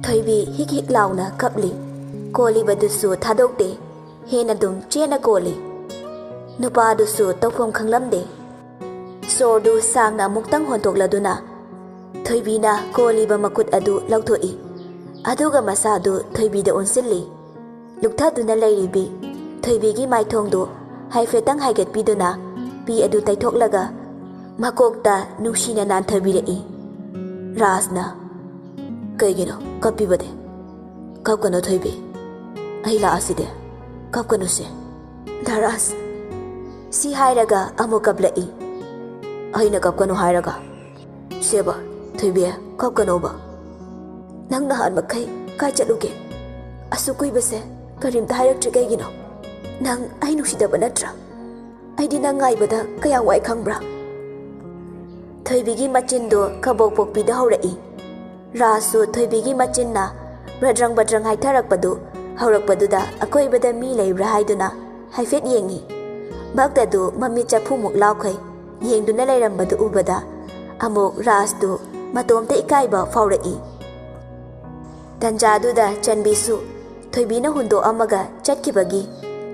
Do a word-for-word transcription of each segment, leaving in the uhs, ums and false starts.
ꯊꯣꯏꯕꯤ ꯍꯤꯛ ꯍꯤꯛ ꯂꯥꯎꯅ ꯀꯞꯂꯤ꯫ ꯀꯣꯜꯂꯤꯕꯗꯨꯁꯨ ꯊꯥꯗꯣꯛꯇꯦ꯫ ꯍꯦꯟꯅ ꯑꯗꯨꯝ ꯆꯦꯠꯅ ꯀꯣꯜꯂꯤ꯫ ꯅꯨꯄꯥꯗꯨꯁꯨ ꯇꯧꯐꯝ ꯈꯪꯂꯝꯗꯦ꯫ ꯁꯣꯔꯗꯨ ꯁꯥꯡꯅ ꯑꯃꯨꯛꯇꯪ ꯍꯣꯟꯗꯣꯛꯂꯗꯨꯅ ꯊꯣꯏꯕꯤꯅ ꯀꯣꯜꯂꯤꯕ ꯃꯈꯨꯠ ꯑꯗꯨ ꯂꯧꯊꯣꯛꯏ꯫ ꯑꯗꯨꯒ ꯃꯁꯥꯗꯨ ꯊꯣꯏꯕꯤꯗ ꯑꯣꯟꯁꯤꯜꯂꯤ꯫ ꯂꯨꯛꯊꯗꯨꯅ ꯂꯩꯔꯤꯕꯤ ꯊꯣꯏꯕꯤꯒꯤ ꯃꯥꯏꯊꯣꯡꯗꯨ ꯍꯥꯏꯐꯦꯠꯇꯪ ꯍꯥꯏꯒꯠꯄꯤꯗꯨꯅ ꯄꯤ ꯑꯗꯨ ꯇꯩꯊꯣꯛꯂꯒ ꯃꯀꯣꯛꯇ ꯅꯨꯡꯁꯤꯅ ꯅꯥꯟꯊꯕꯤꯔꯛꯏ꯫ ꯔꯥꯖꯅ, "ꯀꯩꯒꯤꯅꯣ ꯀꯞꯄꯤꯕꯗꯤ? ꯀꯞꯀꯅꯣ ꯊꯣꯏꯕꯤ꯫ ꯑꯩ ꯂꯥꯛꯑꯁꯤꯗꯤ꯫ ꯀꯞꯀꯅꯨꯁꯦ꯫" "ꯗꯥ ꯔꯥꯖ!" ꯁꯤ ꯍꯥꯏꯔꯒ ꯑꯃꯨꯛ ꯀꯞꯂꯛꯏ꯫ "ꯑꯩꯅ ꯀꯞꯀꯅꯨ ꯍꯥꯏꯔꯒ?" "ꯁꯦꯕ, ꯊꯣꯏꯕꯤ, ꯀꯞꯀꯅꯣꯕ꯫ ꯅꯪ ꯅꯍꯥꯟ ꯃꯈꯩ ꯀꯥꯏ ꯆꯠꯂꯨꯒꯦ? ꯑꯁꯨꯛ ꯀꯨꯏꯕꯁꯦ ꯀꯔꯤꯝꯇ ꯍꯥꯏꯔꯛꯇ꯭ꯔꯤ ꯀꯩꯒꯤꯅꯣ? ꯅꯪ ꯑꯩ ꯅꯨꯡꯁꯤꯗꯕ ꯅꯠꯇ꯭ꯔꯥ? ꯑꯩꯗꯤ ꯅꯪ ꯉꯥꯏꯕꯗ ꯀꯌꯥ ꯋꯥꯏ ꯈꯪꯕ꯭ꯔꯥ?" ꯊꯣꯏꯕꯤꯒꯤ ꯃꯆꯤꯟꯗꯣ ꯀꯕꯣꯛ ꯄꯣꯛꯄꯤꯗ ꯍꯧꯔꯛꯏ꯫ ꯔꯥꯖꯁꯨ ꯊꯣꯏꯕꯤꯒꯤ ꯃꯆꯤꯟꯅ ꯕ꯭ꯔꯗ꯭ꯔꯪ ꯕ꯭ꯔꯗ꯭ꯔꯪ ꯍꯥꯏꯊꯔꯛꯄꯗꯨ ꯍꯧꯔꯛꯄꯗꯨꯗ ꯑꯀꯣꯏꯕꯗ ꯃꯤ ꯂꯩꯕ꯭ꯔꯥ ꯍꯥꯏꯗꯨꯅ ꯍꯥꯏꯐꯦꯠ ꯌꯦꯡꯉꯤ꯫ ꯚꯛꯇꯗꯨ ꯃꯃꯤꯠ ꯆꯐꯨꯃꯨꯛ ꯂꯥꯎꯈꯩ ꯌꯦꯡꯗꯨꯅ ꯂꯩꯔꯝꯕꯗꯨ ꯎꯕꯗ ꯑꯃꯨꯛ ꯔꯥꯖꯇꯨ ꯃꯇꯣꯝꯇ ꯏꯀꯥꯏꯕ ꯐꯥꯎꯔꯛꯏ꯫ ꯇꯟꯖꯥꯗꯨꯗ ꯆꯟꯕꯤꯁꯨ ꯊꯣꯏꯕꯤꯅ ꯍꯨꯟꯗꯣꯛꯑꯝꯃꯒ ꯆꯠꯈꯤꯕꯒꯤ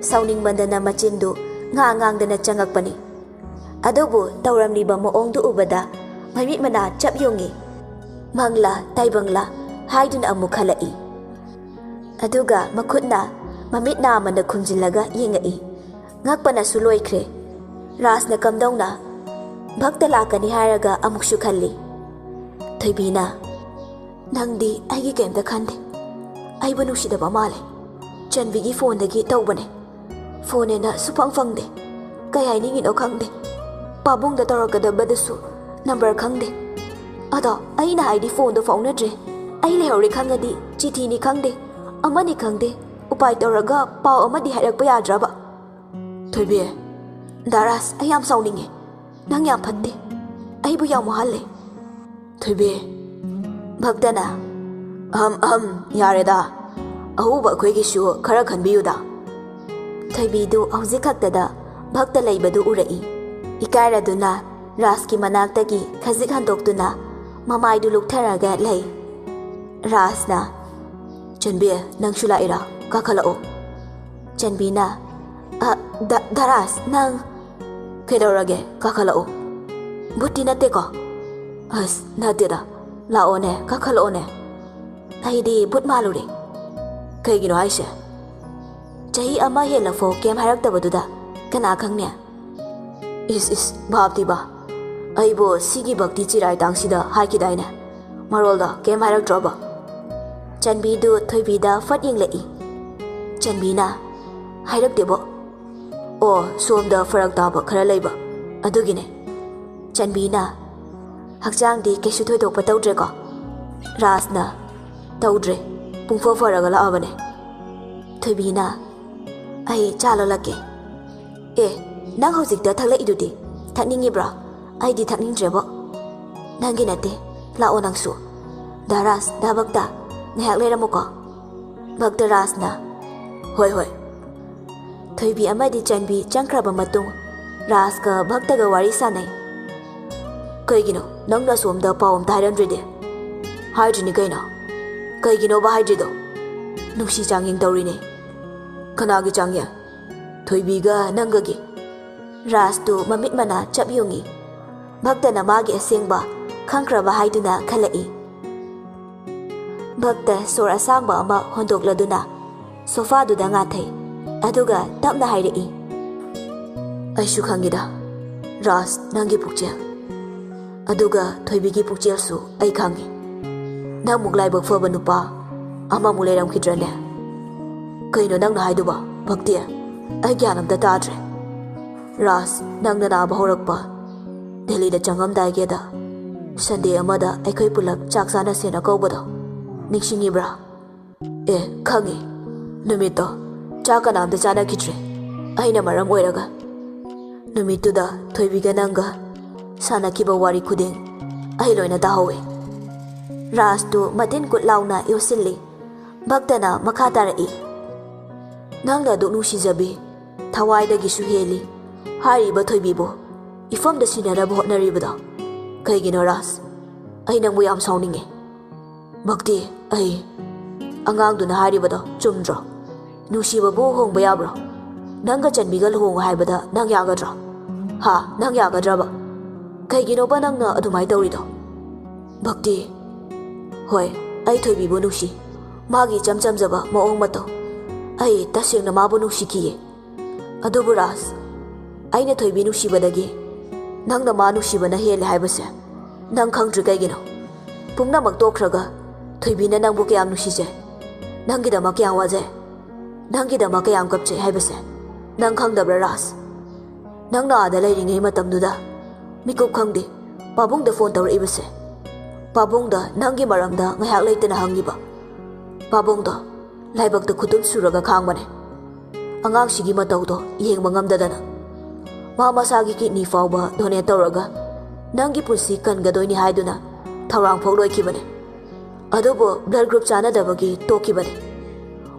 ꯁꯥꯎꯅꯤꯡꯃꯟꯗꯅ ꯃꯆꯤꯟꯗꯨ ꯉꯥ ꯉꯥꯡꯗꯅ ꯆꯪꯉꯛꯄꯅꯤ꯫ ꯑꯗꯨꯕꯨ ꯇꯧꯔꯝꯂꯤꯕ ꯃꯑꯣꯡꯗꯨ ꯎꯕꯗ ꯃꯃꯤꯠ ꯃꯅꯥ ꯆꯞ ꯌꯨꯡꯉꯤ꯫ ꯃꯪꯂꯥ ꯇꯥꯏꯕꯪꯂꯥ ꯍꯥꯏꯗꯨꯅ ꯑꯃꯨꯛ ꯈꯜꯂꯛꯏ꯫ ꯑꯗꯨꯒ ꯃꯈꯨꯠꯅ ꯃꯃꯤꯠ ꯅꯥꯝꯃꯅ ꯈꯨꯝꯖꯤꯜꯂꯒ ꯌꯦꯡꯉꯛꯏ꯫ ꯉꯛꯄꯅꯁꯨ ꯂꯣꯏꯈ꯭ꯔꯦ꯫ ꯔꯥꯖꯅ ꯀꯝꯗꯧꯅ ꯚꯛꯇ ꯂꯥꯛꯀꯅꯤ ꯍꯥꯏꯔꯒ ꯑꯃꯨꯛꯁꯨ ꯈꯜꯂꯤ꯫ ꯊꯣꯏꯕꯤꯅ, "ꯅꯪꯗꯤ ꯑꯩꯒꯤ ꯀꯩꯝꯇ ꯈꯟꯗꯦ꯫ ꯑꯩꯕꯨ ꯅꯨꯡꯁꯤꯗꯕ ꯃꯥꯜꯂꯦ꯫ ꯆꯟꯕꯤꯒꯤ ꯐꯣꯟꯗꯒꯤ ꯇꯧꯕꯅꯦ꯫ ꯐꯣꯟꯅꯦꯅ ꯁꯨꯐꯪ ꯐꯪꯗꯦ꯫ ꯀꯩ ꯍꯥꯏꯅꯤꯡꯉꯤꯅꯣ ꯈꯪꯗꯦ꯫ ꯄꯥꯕꯨꯡꯗ ꯇꯧꯔꯛꯀꯗꯕꯗꯁꯨ ꯅꯝꯕꯔ ꯈꯪꯗꯦ꯫ ꯑꯗꯣ ꯑꯩꯅ ꯍꯥꯏꯗꯤ ꯐꯣꯟꯗꯣ ꯐꯥꯎꯅꯗ꯭ꯔꯦ꯫ ꯑꯩ ꯂꯩꯍꯧꯔꯦ ꯈꯪꯉꯗꯤ ꯆꯤꯊꯤꯅꯤ ꯈꯪꯗꯦ, ꯑꯃꯅꯤ ꯈꯪꯗꯦ, ꯎꯄꯥꯏ ꯇꯧꯔꯒ ꯄꯥꯎ ꯑꯃꯗꯤ ꯍꯥꯏꯔꯛꯄ ꯌꯥꯗ꯭ꯔꯕ?" "ꯊꯣꯏꯕꯤ, ꯗꯥ ꯔꯥꯖ, ꯑꯩ ꯌꯥꯝ ꯁꯥꯎꯅꯤꯡꯉꯦ꯫ ꯅꯪ ꯌꯥꯝ ꯐꯠꯇꯦ꯫ ꯑꯩꯕꯨ ꯌꯥꯝ ꯋꯥꯍꯜꯂꯦ꯫" ꯊꯣꯏꯕꯤ꯫ ꯚꯛꯇꯅ, "ꯑꯍꯝ ꯑꯍꯝ, ꯌꯥꯔꯦꯗ꯫ ꯑꯍꯧꯕ ꯑꯩꯈꯣꯏꯒꯤꯁꯨ ꯈꯔ ꯈꯟꯕꯤꯌꯨꯗ꯫" ꯊꯣꯏꯕꯤꯗꯨ ꯍꯧꯖꯤꯛ ꯈꯛꯇꯗ ꯚꯛꯇ ꯂꯩꯕꯗꯨ ꯎꯔꯛꯏ꯫ ꯏꯀꯥꯏꯔꯗꯨꯅ ꯔꯥꯖꯀꯤ ꯃꯅꯥꯛꯇꯒꯤ ꯈꯖꯤꯛ ꯍꯟꯗꯣꯛꯇꯨꯅ ꯃꯃꯥꯏꯗꯨ ꯂꯨꯛꯊꯔꯒ ꯂꯩ꯫ ꯔꯥꯖꯅ, "ꯆꯟꯕꯤ, ꯅꯪꯁꯨ ꯂꯥꯛꯏꯔꯥ? ꯀꯥꯈꯠꯂꯛꯑꯣ꯫" ꯆꯟꯕꯤꯅ, "ꯑ, ꯗ-, ꯗꯥ ꯔꯥꯖ, ꯅꯪ?" "ꯀꯩꯗꯧꯔꯒꯦ? ꯀꯥꯈꯠꯂꯛꯑꯣ꯫" "ꯚꯨꯠꯇꯤ ꯅꯠꯇꯦꯀꯣ?" "ꯑꯁ, ꯅꯠꯇꯦꯗ꯫ ꯂꯥꯛꯑꯣꯅꯦ, ꯀꯥꯈꯠꯂꯛꯑꯣꯅꯦ꯫" "ꯑꯩꯗꯤ ꯚꯨꯠ ꯃꯥꯜꯂꯨꯔꯦ꯫" "ꯀꯩꯒꯤꯅꯣ ꯍꯥꯏꯁꯦ?" "ꯆꯍꯤ ꯑꯃ ꯍꯦꯜꯂꯐꯥꯎ ꯀꯩꯝ ꯍꯥꯏꯔꯛꯇꯕꯗꯨꯗ ꯀꯅꯥ ꯈꯪꯅꯤ?" "ꯏꯁ, ꯏꯁ, ꯚꯥꯞꯇꯤꯕ꯫ ꯑꯩꯕꯨ ꯁꯤꯒꯤ ꯚꯛꯇꯤ ꯆꯤꯔꯥꯏ ꯇꯥꯡꯁꯤꯗ ꯍꯥꯏꯈꯤꯗꯥꯏꯅꯦ? ꯃꯔꯣꯜꯗꯣ ꯀꯩꯝ ꯍꯥꯏꯔꯛꯇ꯭ꯔꯣꯕ?" ꯆꯟꯕꯤꯗꯨ ꯊꯣꯏꯕꯤꯗ ꯐꯠ ꯌꯦꯡꯂꯛꯏ꯫ ꯆꯟꯕꯤꯅ, "ꯍꯥꯏꯔꯛꯇꯦꯕꯣ꯫ ꯑꯣ, ꯁꯣꯝꯗ ꯐꯔꯛ ꯇꯥꯕ ꯈꯔ ꯂꯩꯕ, ꯑꯗꯨꯒꯤꯅꯦ꯫" ꯆꯟꯕꯤꯅ, "ꯍꯛꯆꯥꯡꯗꯤ ꯀꯩꯁꯨ ꯊꯣꯏꯗꯣꯛꯄ ꯇꯧꯗ꯭ꯔꯦꯀꯣ?" ꯔꯥꯖꯅ, "ꯇꯧꯗ꯭ꯔꯦ꯫ ꯄꯨꯡꯐ ꯐꯔꯒ ꯂꯥꯛꯑꯕꯅꯦ꯫" ꯊꯣꯏꯕꯤꯅ, "ꯑꯩ ꯆꯥ ꯂꯣꯜꯂꯛꯀꯦ꯫" "ꯑꯦ, ꯅꯪ ꯍꯧꯖꯤꯛꯇ ꯊꯛꯂꯛꯏꯗꯨꯗꯤ? ꯊꯛꯅꯤꯡꯉꯤꯕ꯭ꯔꯣ? ꯑꯩꯗꯤ ꯊꯛꯅꯤꯡꯗ꯭ꯔꯦꯕꯣ꯫" "ꯅꯪꯒꯤ ꯅꯠꯇꯦ, ꯂꯥꯛꯑꯣ ꯅꯪꯁꯨ꯫" "ꯗꯥ ꯔꯥꯖ, ꯗꯥ ꯚꯛꯇ, ꯉꯥꯏꯍꯥꯛ ꯂꯩꯔꯝꯃꯨꯀꯣ꯫" ꯚꯛꯇ ꯔꯥꯖꯅ, "ꯍꯣꯏ, ꯍꯣꯏ꯫" ꯊꯣꯏꯕꯤ ꯑꯃꯗꯤ ꯆꯟꯕꯤ ꯆꯪꯈ꯭ꯔꯕ ꯃꯇꯨꯡ, ꯔꯥꯖꯀ ꯚꯛꯇꯒ ꯋꯥꯔꯤ ꯁꯥꯟꯅꯩ꯫ "ꯀꯩꯒꯤꯅꯣ ꯅꯪꯅ ꯑꯁꯣꯝꯗ ꯄꯥꯎ ꯑꯝꯇ ꯍꯥꯏꯔꯝꯗ꯭ꯔꯤꯗꯤ?" "ꯍꯥꯏꯗ꯭ꯔꯤꯅꯤ ꯀꯩꯅꯣ꯫" "ꯀꯩꯒꯤꯅꯣꯕ ꯍꯥꯏꯗ꯭ꯔꯤꯗꯣ?" "ꯅꯨꯡꯁꯤ ꯆꯥꯡꯌꯦꯡ ꯇꯧꯔꯤꯅꯦ꯫" "ꯀꯅꯥꯒꯤ ꯆꯥꯡꯌꯦꯡ?" "ꯊꯣꯏꯕꯤꯒ ꯅꯪꯒꯒꯤ꯫" ꯔꯥꯖꯇꯨ ꯃꯃꯤꯠ ꯃꯅꯥ ꯆꯞ ꯌꯨꯡꯏ꯫ ꯚꯛꯇꯅ ꯃꯥꯒꯤ ꯑꯁꯦꯡꯕ ꯈꯪꯈ꯭ꯔꯕ ꯍꯥꯏꯗꯨꯅ ꯈꯜꯂꯛꯏ꯫ ꯚꯛꯇ ꯁꯣꯔ ꯑꯁꯥꯡꯕ ꯑꯃ ꯍꯣꯟꯗꯣꯛꯂꯗꯨꯅ ꯁꯣꯐꯥꯗꯨꯗ ꯉꯥꯊꯩ꯫ ꯑꯗꯨꯒ ꯇꯞꯅ ꯍꯥꯏꯔꯛꯏ, "ꯑꯩꯁꯨ ꯈꯪꯉꯤꯗ, ꯔꯥꯖ, ꯅꯪꯒꯤ ꯄꯨꯛꯆꯦꯜ꯫ ꯑꯗꯨꯒ ꯊꯣꯏꯕꯤꯒꯤ ꯄꯨꯛꯆꯦꯜꯁꯨ ꯑꯩ ꯈꯪꯉꯤ꯫ ꯅꯪꯃꯨꯛ ꯂꯥꯏꯕꯛ ꯐꯕ ꯅꯨꯄꯥ ꯑꯃꯃꯨꯛ ꯂꯩꯔꯝꯈꯤꯗ꯭ꯔꯅꯦ?" "ꯀꯩꯅꯣ ꯅꯪꯅ ꯍꯥꯏꯗꯨꯕꯣ, ꯚꯛꯇꯤ? ꯑꯩ ꯒ꯭ꯌꯥꯟ ꯑꯝꯇ ꯇꯥꯗ꯭ꯔꯦ꯫" "ꯔꯥꯖ, ꯅꯪꯅ ꯅꯥꯕ ꯍꯧꯔꯛꯄ ꯗꯦꯜꯂꯤꯗ ꯆꯪꯉꯝꯗꯥꯏꯒꯤꯗ ꯁꯟꯗꯦ ꯑꯃꯗ ꯑꯩꯈꯣꯏ ꯄꯨꯂꯞ ꯆꯥꯛ ꯆꯥꯅꯁꯦꯅ ꯀꯧꯕꯗꯣ ꯅꯤꯡꯁꯤꯡꯉꯤꯕ꯭ꯔꯥ?" "ꯑꯦ, ꯈꯪꯉꯤ꯫ ꯅꯨꯃꯤꯠꯇꯣ ꯆꯥꯛ ꯀꯅꯥꯝꯇ ꯆꯥꯅꯈꯤꯗ꯭ꯔꯦ, ꯑꯩꯅ ꯃꯔꯝ ꯑꯣꯏꯔꯒ꯫ ꯅꯨꯃꯤꯠꯇꯨꯗ ꯊꯣꯏꯕꯤꯒ ꯅꯪꯒ ꯁꯥꯟꯅꯈꯤꯕ ꯋꯥꯔꯤ ꯈꯨꯗꯤꯡ ꯑꯩ ꯂꯣꯏꯅ ꯇꯥꯍꯧꯋꯤ꯫" ꯔꯥꯖꯇꯨ ꯃꯇꯤꯟ ꯀꯨꯠ ꯂꯥꯎꯅ ꯌꯣꯠꯁꯤꯜꯂꯤ꯫ ꯚꯛꯇꯅ ꯃꯈꯥ ꯇꯥꯔꯛꯏ, "ꯅꯪꯅ ꯑꯗꯨꯛ ꯅꯨꯡꯁꯤꯖꯕꯤ, ꯊꯋꯥꯏꯗꯒꯤꯁꯨ ꯍꯦꯜꯂꯤ ꯍꯥꯏꯔꯤꯕ ꯊꯣꯏꯕꯤꯕꯨ ꯏꯐꯝꯗ ꯁꯤꯟꯅꯅꯕ ꯍꯣꯠꯅꯔꯤꯕꯗꯣ ꯀꯩꯒꯤꯅꯣ ꯔꯥꯖ? ꯑꯩ ꯅꯪꯕꯨ ꯌꯥꯝ ꯁꯥꯎꯅꯤꯡꯉꯦ꯫" "ꯚꯛꯇꯤ, ꯑꯩ, ꯑꯉꯥꯡꯗꯨꯅ ꯍꯥꯏꯔꯤꯕꯗꯣ ꯆꯨꯝꯗ꯭ꯔꯣ? ꯅꯨꯡꯁꯤꯕꯕꯨ ꯍꯣꯡꯕ ꯌꯥꯕ꯭ꯔꯣ? ꯅꯪꯒ ꯆꯟꯕꯤꯒ ꯂꯨꯍꯣꯡꯉꯨ ꯍꯥꯏꯕꯗ ꯅꯪ ꯌꯥꯒꯗ꯭ꯔꯣ? ꯍꯥ, ꯅꯪ ꯌꯥꯒꯗ꯭ꯔꯕ? ꯀꯩꯒꯤꯅꯣꯕ ꯅꯪꯅ ꯑꯗꯨꯃꯥꯏꯅ ꯇꯧꯔꯤꯗꯣ? ꯚꯛꯇꯤ, ꯍꯣꯏ, ꯑꯩ ꯊꯣꯏꯕꯤꯕꯨ ꯅꯨꯡꯁꯤ꯫ ꯃꯥꯒꯤ ꯏꯆꯝ ꯆꯝꯖꯕ ꯃꯑꯣꯡ ꯃꯇꯧ, ꯑꯩ ꯇꯁꯦꯡꯅ ꯃꯥꯕꯨ ꯅꯨꯡꯁꯤꯈꯤꯌꯦ꯫ ꯑꯗꯨꯕꯨ ꯔꯥꯖ, ꯑꯩꯅ ꯊꯣꯏꯕꯤ ꯅꯨꯡꯁꯤꯕꯗꯒꯤ ꯅꯪꯅ ꯃꯥ ꯅꯨꯡꯁꯤꯕꯅ ꯍꯦꯜꯂꯦ ꯍꯥꯏꯕꯁꯦ ꯅꯪ ꯈꯪꯗ꯭ꯔꯤ ꯀꯩꯒꯤꯅꯣ? ꯄꯨꯝꯅꯃꯛ ꯇꯣꯛꯈ꯭ꯔꯒ ꯊꯣꯏꯕꯤꯅ ꯅꯪꯕꯨ ꯀꯌꯥꯝ ꯅꯨꯡꯁꯤꯖꯩ, ꯅꯪꯒꯤꯗꯃꯛ ꯀꯌꯥꯝ ꯋꯥꯖꯩ, ꯅꯪꯒꯤꯗꯃꯛ ꯀꯌꯥꯝ ꯀꯞꯆꯩ ꯍꯥꯏꯕꯁꯦ ꯅꯪ ꯈꯪꯗꯕ꯭ꯔꯥ ꯔꯥꯖ? ꯅꯪꯅ ꯑꯥꯗ ꯂꯩꯔꯤꯉꯩ ꯃꯇꯝꯗꯨꯗ ꯃꯤꯀꯨꯞ ꯈꯪꯗꯦ ꯄꯥꯕꯨꯡꯗ ꯐꯣꯟ ꯇꯧꯔꯛꯏꯕꯁꯦ꯫ ꯄꯥꯕꯨꯡꯗ ꯅꯪꯒꯤ ꯃꯔꯝꯗ ꯉꯥꯏꯍꯥꯛ ꯂꯩꯇꯅ ꯍꯪꯉꯤꯕ꯫ ꯄꯥꯕꯨꯡꯗꯣ ꯂꯥꯏꯕꯛꯇ ꯈꯨꯗꯨꯝ ꯁꯨꯔꯒ ꯈꯥꯡꯕꯅꯦ꯫ ꯑꯉꯥꯡꯁꯤꯒꯤ ꯃꯇꯧꯗꯣ ꯌꯦꯡꯕ ꯉꯝꯗꯗꯅ ꯃꯥ ꯃꯁꯥꯒꯤ ꯀꯤꯗꯅꯤ ꯐꯥꯎꯕ ꯗꯣꯅꯦꯠ ꯇꯧꯔꯒ ꯅꯪꯒꯤ ꯄꯨꯟꯁꯤ ꯀꯟꯒꯗꯣꯏꯅꯤ ꯍꯥꯏꯗꯨꯅ ꯊꯧꯔꯥꯡ ꯐꯥꯎ ꯂꯣꯏꯈꯤꯕꯅꯦ꯫ ꯑꯗꯨꯕꯨ ꯕ꯭ꯂꯗ ꯒ꯭ꯔꯨꯞ ꯆꯥꯟꯅꯗꯕꯒꯤ ꯇꯣꯛꯈꯤꯕꯅꯦ꯫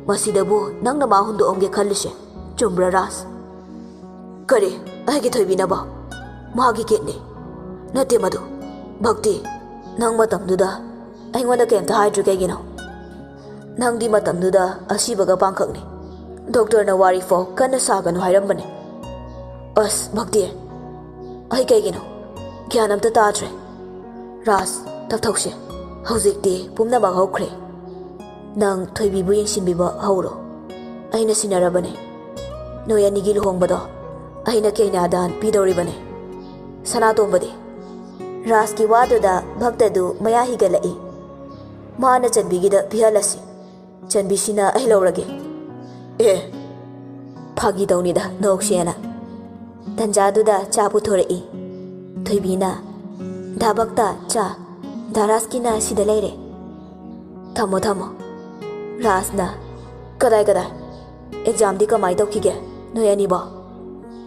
ꯃꯁꯤꯗꯕꯨ ꯅꯪꯅ ꯃꯥ ꯍꯨꯟꯗꯣꯛꯑꯝꯒꯦ ꯈꯜꯂꯤꯁꯦ ꯆꯨꯝꯕ꯭ꯔꯥ ꯔꯥꯖ? ꯀꯔꯤ? ꯑꯩꯒꯤ ꯊꯣꯏꯕꯤꯅꯕꯣ? ꯃꯥꯒꯤ ꯀꯤꯗꯅꯤ? ꯅꯠꯇꯦ ꯃꯗꯨ꯫ ꯚꯛꯇꯤ, ꯅꯪ ꯃꯇꯝꯗꯨꯗ ꯑꯩꯉꯣꯟꯗ ꯀꯩꯝꯇ ꯍꯥꯏꯗ꯭ꯔꯤ ꯀꯩꯒꯤꯅꯣ? ꯅꯪꯗꯤ ꯃꯇꯝꯗꯨꯗ ꯑꯁꯤꯕꯒ ꯄꯥꯡꯈꯛꯅꯤ꯫ ꯗꯣꯛꯇꯔꯅ ꯋꯥꯔꯤ ꯐꯥꯎ ꯀꯟꯅ ꯁꯥꯒꯅꯨ ꯍꯥꯏꯔꯝꯕꯅꯦ꯫ ꯑꯁ ꯚꯛꯇꯤ, ꯑꯩ ꯀꯩꯒꯤꯅꯣ ꯒ꯭ꯌꯥꯟ ꯑꯝꯇ ꯇꯥꯗ꯭ꯔꯦ꯫ ꯔꯥꯖ, ꯇꯞꯊꯧꯁꯦ꯫ ꯍꯧꯖꯤꯛꯇꯤ ꯄꯨꯝꯅꯃꯛ ꯍꯧꯈ꯭ꯔꯦ꯫ ꯅꯪ ꯊꯣꯏꯕꯤꯕꯨ ꯌꯦꯡꯁꯤꯟꯕꯤꯕ ꯍꯧꯔꯣ꯫ ꯑꯩꯅ ꯁꯤꯟꯅꯔꯕꯅꯦ꯫ ꯅꯣꯏ ꯑꯅꯤꯒꯤ ꯂꯨꯍꯣꯡꯕꯗꯣ ꯑꯩꯅ ꯀꯩꯅꯥꯗꯥꯟ ꯄꯤꯗꯧꯔꯤꯕꯅꯦ꯫ ꯁꯅꯥꯇꯣꯝꯕꯗꯤ? ꯔꯥꯖꯀꯤ ꯋꯥꯗꯨꯗ ꯚꯛꯇꯗꯨ ꯃꯌꯥ ꯍꯤꯒꯠꯂꯛꯏ꯫ ꯃꯥꯅ ꯆꯟꯕꯤꯒꯤꯗ ꯄꯤꯍꯜꯂꯁꯤ꯫ ꯆꯟꯕꯤꯁꯤꯅ ꯑꯩ ꯂꯧꯔꯒꯦ꯫ ꯑꯦ, ꯐꯥꯒꯤ ꯇꯧꯅꯤꯗ, ꯅꯣꯛꯁꯦꯅ꯫ ꯇꯟꯖꯥꯗꯨꯗ ꯆꯥ ꯄꯨꯊꯣꯔꯛꯏ꯫ ꯊꯣꯏꯕꯤꯅ, "ꯗꯥ ꯚꯛꯇ, ꯆꯥ꯫ ꯗꯥ ꯔꯥꯖꯀꯤꯅ ꯁꯤꯗ ꯂꯩꯔꯦ꯫ ꯊꯝꯃꯣ, ꯊꯝꯃꯣ꯫" ꯔꯥꯖꯅ, "ꯀꯗꯥꯏ, ꯀꯗꯥꯏ? ꯑꯦꯛꯖꯥꯝꯗꯤ ꯀꯃꯥꯏ ꯇꯧꯈꯤꯒꯦ ꯅꯣꯏ ꯑꯅꯤꯕꯣ?"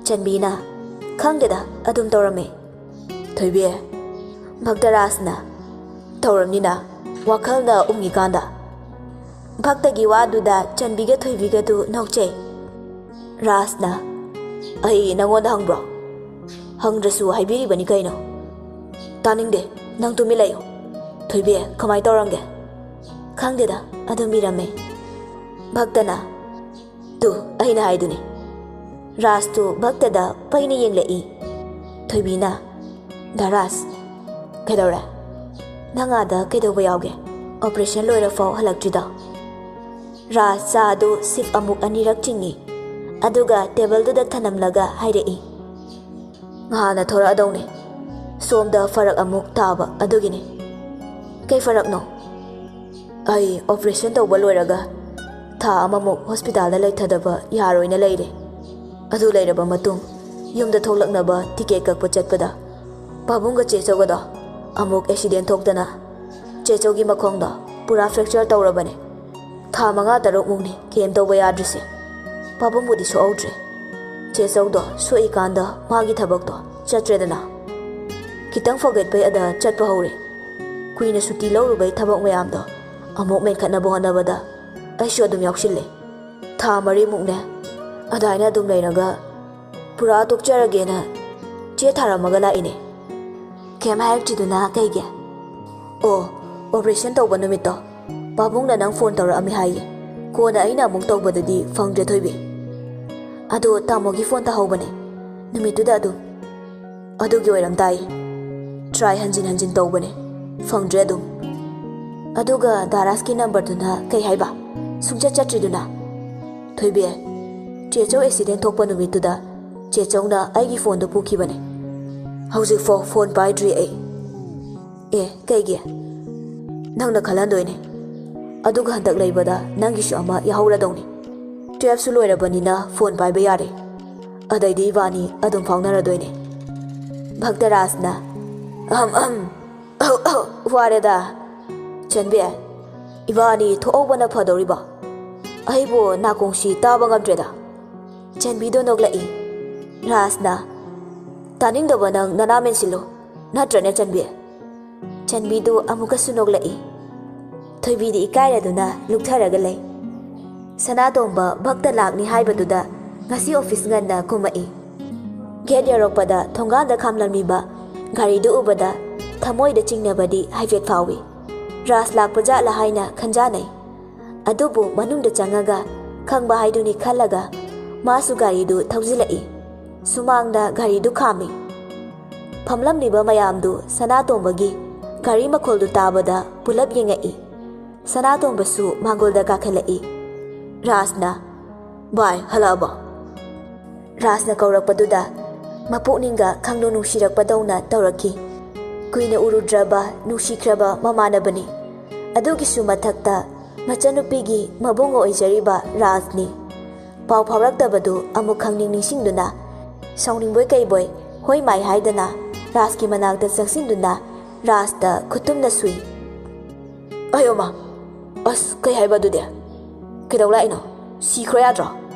ꯆꯟꯕꯤꯅ, "ꯈꯪꯗꯦꯗ, ꯑꯗꯨꯝ ꯇꯧꯔꯝꯃꯦ꯫" ꯊꯣꯏꯕꯤ, ꯚꯛꯇ ꯔꯥꯖꯅ, "ꯇꯧꯔꯝꯅꯤꯅ, ꯋꯥꯈꯜꯅ ꯎꯪꯉꯤꯀꯥꯟꯗ꯫" ꯚꯛꯇꯒꯤ ꯋꯥꯗꯨꯗ ꯆꯟꯕꯤꯒ ꯊꯣꯏꯕꯤꯒꯗꯨ ꯅꯣꯛꯆꯩ꯫ ꯔꯥꯖꯅ, "ꯑꯩ ꯅꯪꯉꯣꯟꯗ ꯍꯪꯕ꯭ꯔꯣ? ꯍꯪꯗ꯭ꯔꯁꯨ ꯍꯥꯏꯕꯤꯔꯤꯕꯅꯤ ꯀꯩꯅꯣ꯫" "ꯇꯥꯅꯤꯡꯗꯦ, ꯅꯪ ꯇꯨꯃꯤꯟ ꯂꯩꯌꯨ꯫ ꯊꯣꯏꯕꯤ, ꯀꯃꯥꯏ ꯇꯧꯔꯝꯒꯦ?" ꯈꯪꯗꯦꯗ, ꯑꯗꯨꯝ ꯏꯔꯝꯃꯦ꯫ ꯚꯛꯇꯅ, "ꯇꯨ, ꯑꯩꯅ ꯍꯥꯏꯗꯨꯅꯤ꯫" ꯔꯥꯖꯇꯨ ꯚꯛꯇꯗ ꯄꯩꯅ ꯌꯦꯡꯂꯛꯏ꯫ ꯊꯣꯏꯕꯤꯅ, "ꯗꯥ ꯔꯥꯖ, ꯀꯩꯗꯧꯔꯦ? ꯅꯪ ꯑꯥꯗ ꯀꯩꯗꯧꯕ ꯌꯥꯎꯒꯦ? ꯑꯣꯄꯔꯦꯁꯟ ꯂꯣꯏꯔꯐꯥꯎ ꯍꯜꯂꯛꯇ꯭ꯔꯤꯗꯣ?" ꯔꯥꯖ ꯆꯥꯗꯨ ꯁꯤꯞ ꯑꯃꯨꯛ ꯑꯅꯤꯔꯛ ꯆꯤꯡꯏ, ꯑꯗꯨꯒ ꯇꯦꯕꯜꯗꯨꯗ ꯊꯅꯝꯂꯒ ꯍꯥꯏꯔꯛꯏ, "ꯉꯍꯥꯟꯅ ꯊꯣꯔꯛꯑꯗꯧꯅꯦ꯫ ꯁꯣꯝꯗ ꯐꯔꯛ ꯑꯃꯨꯛ ꯇꯥꯕ ꯑꯗꯨꯒꯤꯅꯦ꯫" "ꯀꯩ ꯐꯔꯛꯅꯣ?" "ꯑꯩ ꯑꯣꯄꯔꯦꯁꯟ ꯇꯧꯕ ꯂꯣꯏꯔꯒ ꯊꯥ ꯑꯃꯃꯨꯛ ꯍꯣꯁꯄꯤꯇꯥꯜꯗ ꯂꯩꯊꯗꯕ ꯌꯥꯔꯣꯏꯅ ꯂꯩꯔꯦ꯫ ꯑꯗꯨ ꯂꯩꯔꯕ ꯃꯇꯨꯡ ꯌꯨꯝꯗ ꯊꯣꯛꯂꯛꯅꯕ ꯇꯤꯀꯦꯠ ꯀꯛꯄ ꯆꯠꯄꯗ ꯄꯥꯕꯨꯡꯒ ꯆꯦꯆꯧꯒꯗꯣ ꯑꯃꯨꯛ ꯑꯦꯛꯁꯤꯗꯦꯟ ꯊꯣꯛꯇꯅ ꯆꯦꯆꯧꯒꯤ ꯃꯈꯣꯡꯗꯣ ꯄꯨꯔꯥ ꯐ꯭ꯔꯦꯛꯆꯔ ꯇꯧꯔꯕꯅꯦ꯫ ꯊꯥ ꯃꯉꯥ ꯇꯔꯨꯛꯃꯨꯛꯅꯤ ꯀꯩꯝ ꯇꯧꯕ ꯌꯥꯗ꯭ꯔꯤꯁꯦ꯫ ꯄꯥꯕꯨꯡꯕꯨꯗꯤ ꯁꯣꯛꯍꯧꯗ꯭ꯔꯦ꯫ ꯆꯦꯆꯧꯗꯣ ꯁꯣꯛꯏꯀꯥꯟꯗ ꯃꯥꯒꯤ ꯊꯕꯛꯇꯣ ꯆꯠꯇ꯭ꯔꯦꯗꯅ꯫ ꯈꯤꯇꯪ ꯐꯒꯠꯄꯩ ꯑꯗ ꯆꯠꯄ ꯍꯧꯔꯦ꯫ ꯀꯨꯏꯅ ꯁꯨꯇꯤ ꯂꯧꯔꯨꯕꯩ ꯊꯕꯛ ꯃꯌꯥꯝꯗꯣ ꯑꯃꯨꯛ ꯃꯦꯟꯈꯠꯅꯕ ꯍꯣꯠꯅꯕꯗ ꯑꯩꯁꯨ ꯑꯗꯨꯝ ꯌꯥꯎꯁꯤꯜꯂꯦ꯫ ꯊꯥ ꯃꯔꯤꯃꯨꯛꯅꯦ ꯑꯗꯨꯃꯥꯏꯅ ꯑꯗꯨꯝ ꯂꯩꯔꯒ ꯄꯨꯔꯥ ꯇꯣꯛꯆꯔꯒꯦꯅ ꯆꯦ ꯊꯥꯔꯝꯃꯒ ꯂꯥꯛꯏꯅꯦ꯫" "ꯀꯩꯝ ꯍꯥꯏꯔꯛꯇ꯭ꯔꯤꯗꯨꯅ ꯀꯩꯒꯤ?" "ꯑꯣ, ꯑꯣꯄꯔꯦꯁꯟ ꯇꯧꯕ ꯅꯨꯃꯤꯠꯇꯣ ꯄꯥꯕꯨꯡꯅ ꯅꯪ ꯐꯣꯟ ꯇꯧꯔꯛꯑꯝꯃꯤ ꯍꯥꯏꯌꯦ꯫ ꯀꯣꯟꯅ ꯑꯩꯅ ꯑꯃꯨꯛ ꯇꯧꯕꯗꯗꯤ ꯐꯪꯗ꯭ꯔꯦ ꯊꯣꯏꯕꯤ꯫ ꯑꯗꯣ ꯇꯥꯃꯣꯒꯤ ꯐꯣꯟ ꯇꯧꯍꯧꯕꯅꯦ ꯅꯨꯃꯤꯠꯇꯨꯗ ꯑꯗꯨꯝ꯫ ꯑꯗꯨꯒꯤ ꯑꯣꯏꯔꯝ ꯇꯥꯏ꯫ ꯇ꯭ꯔꯥꯏ ꯍꯟꯖꯤꯟ ꯍꯟꯖꯤꯟ ꯇꯧꯕꯅꯦ, ꯐꯪꯗ꯭ꯔꯦ ꯑꯗꯨꯝ꯫ ꯑꯗꯨꯒ ꯗꯥ ꯔꯥꯖꯀꯤ ꯅꯝꯕꯔꯗꯨꯅ ꯀꯩ ꯍꯥꯏꯕ? ꯁꯨꯡꯆꯠ ꯆꯠꯇ꯭ꯔꯤꯗꯨꯅ?" "ꯊꯣꯏꯕꯤ, ꯆꯦꯆꯧ ꯑꯦꯛꯁꯤꯗꯦꯟ ꯊꯣꯛꯄ ꯅꯨꯃꯤꯠꯇꯨꯗ ꯆꯦꯆꯧꯅ ꯑꯩꯒꯤ ꯐꯣꯟꯗꯨ ꯄꯨꯈꯤꯕꯅꯦ꯫ ꯍꯧꯖꯤꯛꯐꯥꯎ ꯐꯣꯟ ꯄꯥꯏꯗ꯭ꯔꯤ ꯑꯩ꯫" "ꯑꯦ, ꯀꯩꯒꯤ?" "ꯅꯪꯅ ꯈꯜꯍꯟꯗꯣꯏꯅꯦ꯫ ꯑꯗꯨꯒ ꯍꯟꯗꯛ ꯂꯩꯕꯗ ꯅꯪꯒꯤꯁꯨ ꯑꯃ ꯌꯥꯍꯧꯔꯗꯧꯅꯤ꯫ ꯇꯨꯌꯦꯜꯐꯁꯨ ꯂꯣꯏꯔꯕꯅꯤꯅ ꯐꯣꯟ ꯄꯥꯏꯕ ꯌꯥꯔꯦ꯫ ꯑꯗꯩꯗꯤ ꯏꯕꯥꯅꯤ ꯑꯗꯨꯝ ꯐꯥꯎꯅꯔꯗꯣꯏꯅꯦ꯫" ꯚꯛꯇꯔꯥꯖꯅ, "ꯑꯍꯝ ꯑꯍꯝ, ꯑꯍꯧ ꯑꯍꯧ, ꯋꯥꯔꯦꯗ꯫ ꯆꯟꯕꯤ, ꯏꯕꯥꯅꯤ ꯊꯣꯛꯍꯧꯕꯅ ꯐꯗꯧꯔꯤꯕ꯫ ꯑꯩꯕꯨ ꯅꯥꯀꯣꯡꯁꯤ ꯇꯥꯕ ꯉꯝꯗ꯭ꯔꯦꯗ꯫" ꯆꯟꯕꯤꯗꯣ ꯅꯣꯛꯂꯛꯏ꯫ ꯔꯥꯖꯅ, "ꯇꯥꯅꯤꯡꯗꯕ ꯅꯪ ꯅꯅꯥ ꯃꯦꯟꯁꯤꯜꯂꯨ, ꯅꯠꯇ꯭ꯔꯅꯦ ꯆꯟꯕꯤ?" ꯆꯟꯕꯤꯗꯨ ꯑꯃꯨꯛꯀꯁꯨ ꯅꯣꯛꯂꯛꯏ꯫ ꯊꯣꯏꯕꯤꯗꯤ ꯏꯀꯥꯏꯔꯗꯨꯅ ꯂꯨꯛꯊꯔꯒ ꯂꯩ꯫ ꯁꯅꯥꯇꯣꯝꯕ ꯚꯛꯇ ꯂꯥꯛꯅꯤ ꯍꯥꯏꯕꯗꯨꯗ ꯉꯁꯤ ꯑꯣꯐꯤꯁ ꯉꯟꯅ ꯀꯨꯝꯃꯛꯏ꯫ ꯒꯦꯠ ꯌꯧꯔꯛꯄꯗ ꯊꯣꯡꯒꯥꯟꯗ ꯈꯥꯝꯂꯝꯂꯤꯕ ꯒꯥꯔꯤꯗꯨ ꯎꯕꯗ ꯊꯃꯣꯏꯗ ꯆꯤꯡꯅꯕꯗꯤ ꯍꯥꯏꯐꯦꯠ ꯐꯥꯎꯏ꯫ ꯔꯥꯖ ꯂꯥꯛꯄ ꯖꯥꯠꯂ ꯍꯥꯏꯅ ꯈꯟꯖꯥꯅꯩ꯫ ꯑꯗꯨꯕꯨ ꯃꯅꯨꯡꯗ ꯆꯪꯉꯒ ꯈꯪꯕ ꯍꯥꯏꯗꯨꯅꯤ ꯈꯜꯂꯒ ꯃꯥꯁꯨ ꯒꯥꯔꯤꯗꯨ ꯊꯧꯖꯤꯜꯂꯛꯏ꯫ ꯁꯨꯃꯥꯡꯗ ꯒꯥꯔꯤꯗꯨ ꯈꯥꯝꯃꯤ꯫ ꯐꯝꯂꯝꯂꯤꯕ ꯃꯌꯥꯝꯗꯨ ꯁꯅꯥꯇꯣꯝꯕꯒꯤ ꯒꯥꯔꯤ ꯃꯈꯣꯜꯗꯨ ꯇꯥꯕꯗ ꯄꯨꯂꯞ ꯌꯦꯡꯉꯛꯏ꯫ ꯁꯅꯥꯇꯣꯝꯕꯁꯨ ꯃꯥꯡꯒꯣꯜꯗ ꯀꯥꯈꯠꯂꯛꯏ꯫ ꯔꯥꯖꯅ, "ꯚꯥꯏ, ꯍꯜꯂꯛꯑꯕꯣ?" ꯔꯥꯖꯅ ꯀꯧꯔꯛꯄꯗꯨꯗ ꯃꯄꯨꯛꯅꯤꯡꯒ ꯈꯪꯅꯨ ꯅꯨꯡꯁꯤꯔꯛꯄꯗꯧꯅ ꯇꯧꯔꯛꯈꯤ꯫ ꯀꯨꯏꯅ ꯎꯔꯨꯗ꯭ꯔꯕ ꯅꯨꯡꯁꯤꯈ꯭ꯔꯕ ꯃꯃꯥꯟꯅꯕꯅꯤ꯫ ꯑꯗꯨꯒꯤꯁꯨ ꯃꯊꯛꯇ ꯃꯆꯟꯅꯨꯄꯤꯒꯤ ꯃꯕꯨꯡ ꯑꯣꯏꯖꯔꯤꯕ ꯔꯥꯖꯅꯤ꯫ ꯄꯥꯎ ꯐꯥꯎꯔꯛꯇꯕꯗꯨ ꯑꯃꯨꯛ ꯈꯪꯅꯤꯡ ꯅꯤꯡꯁꯤꯡꯗꯨꯅ ꯁꯥꯎꯅꯤꯡꯕꯣꯏ ꯀꯩꯕꯣꯏ ꯍꯣꯏ ꯃꯥꯏ ꯍꯥꯏꯗꯅ ꯔꯥꯖꯀꯤ ꯃꯅꯥꯛꯇ ꯆꯪꯁꯤꯟꯗꯨꯅ ꯔꯥꯖꯇ ꯈꯨꯠꯇꯨꯝꯅ ꯁꯨꯏ꯫ "ꯑꯌꯣꯃ, ꯑꯁ, ꯀꯩ ꯍꯥꯏꯕ ꯑꯗꯨꯗꯤ? ꯀꯩꯗꯧ ꯂꯥꯛꯏꯅꯣ? ꯁꯤꯈ꯭ꯔꯣ ꯌꯥꯗ꯭ꯔꯣ?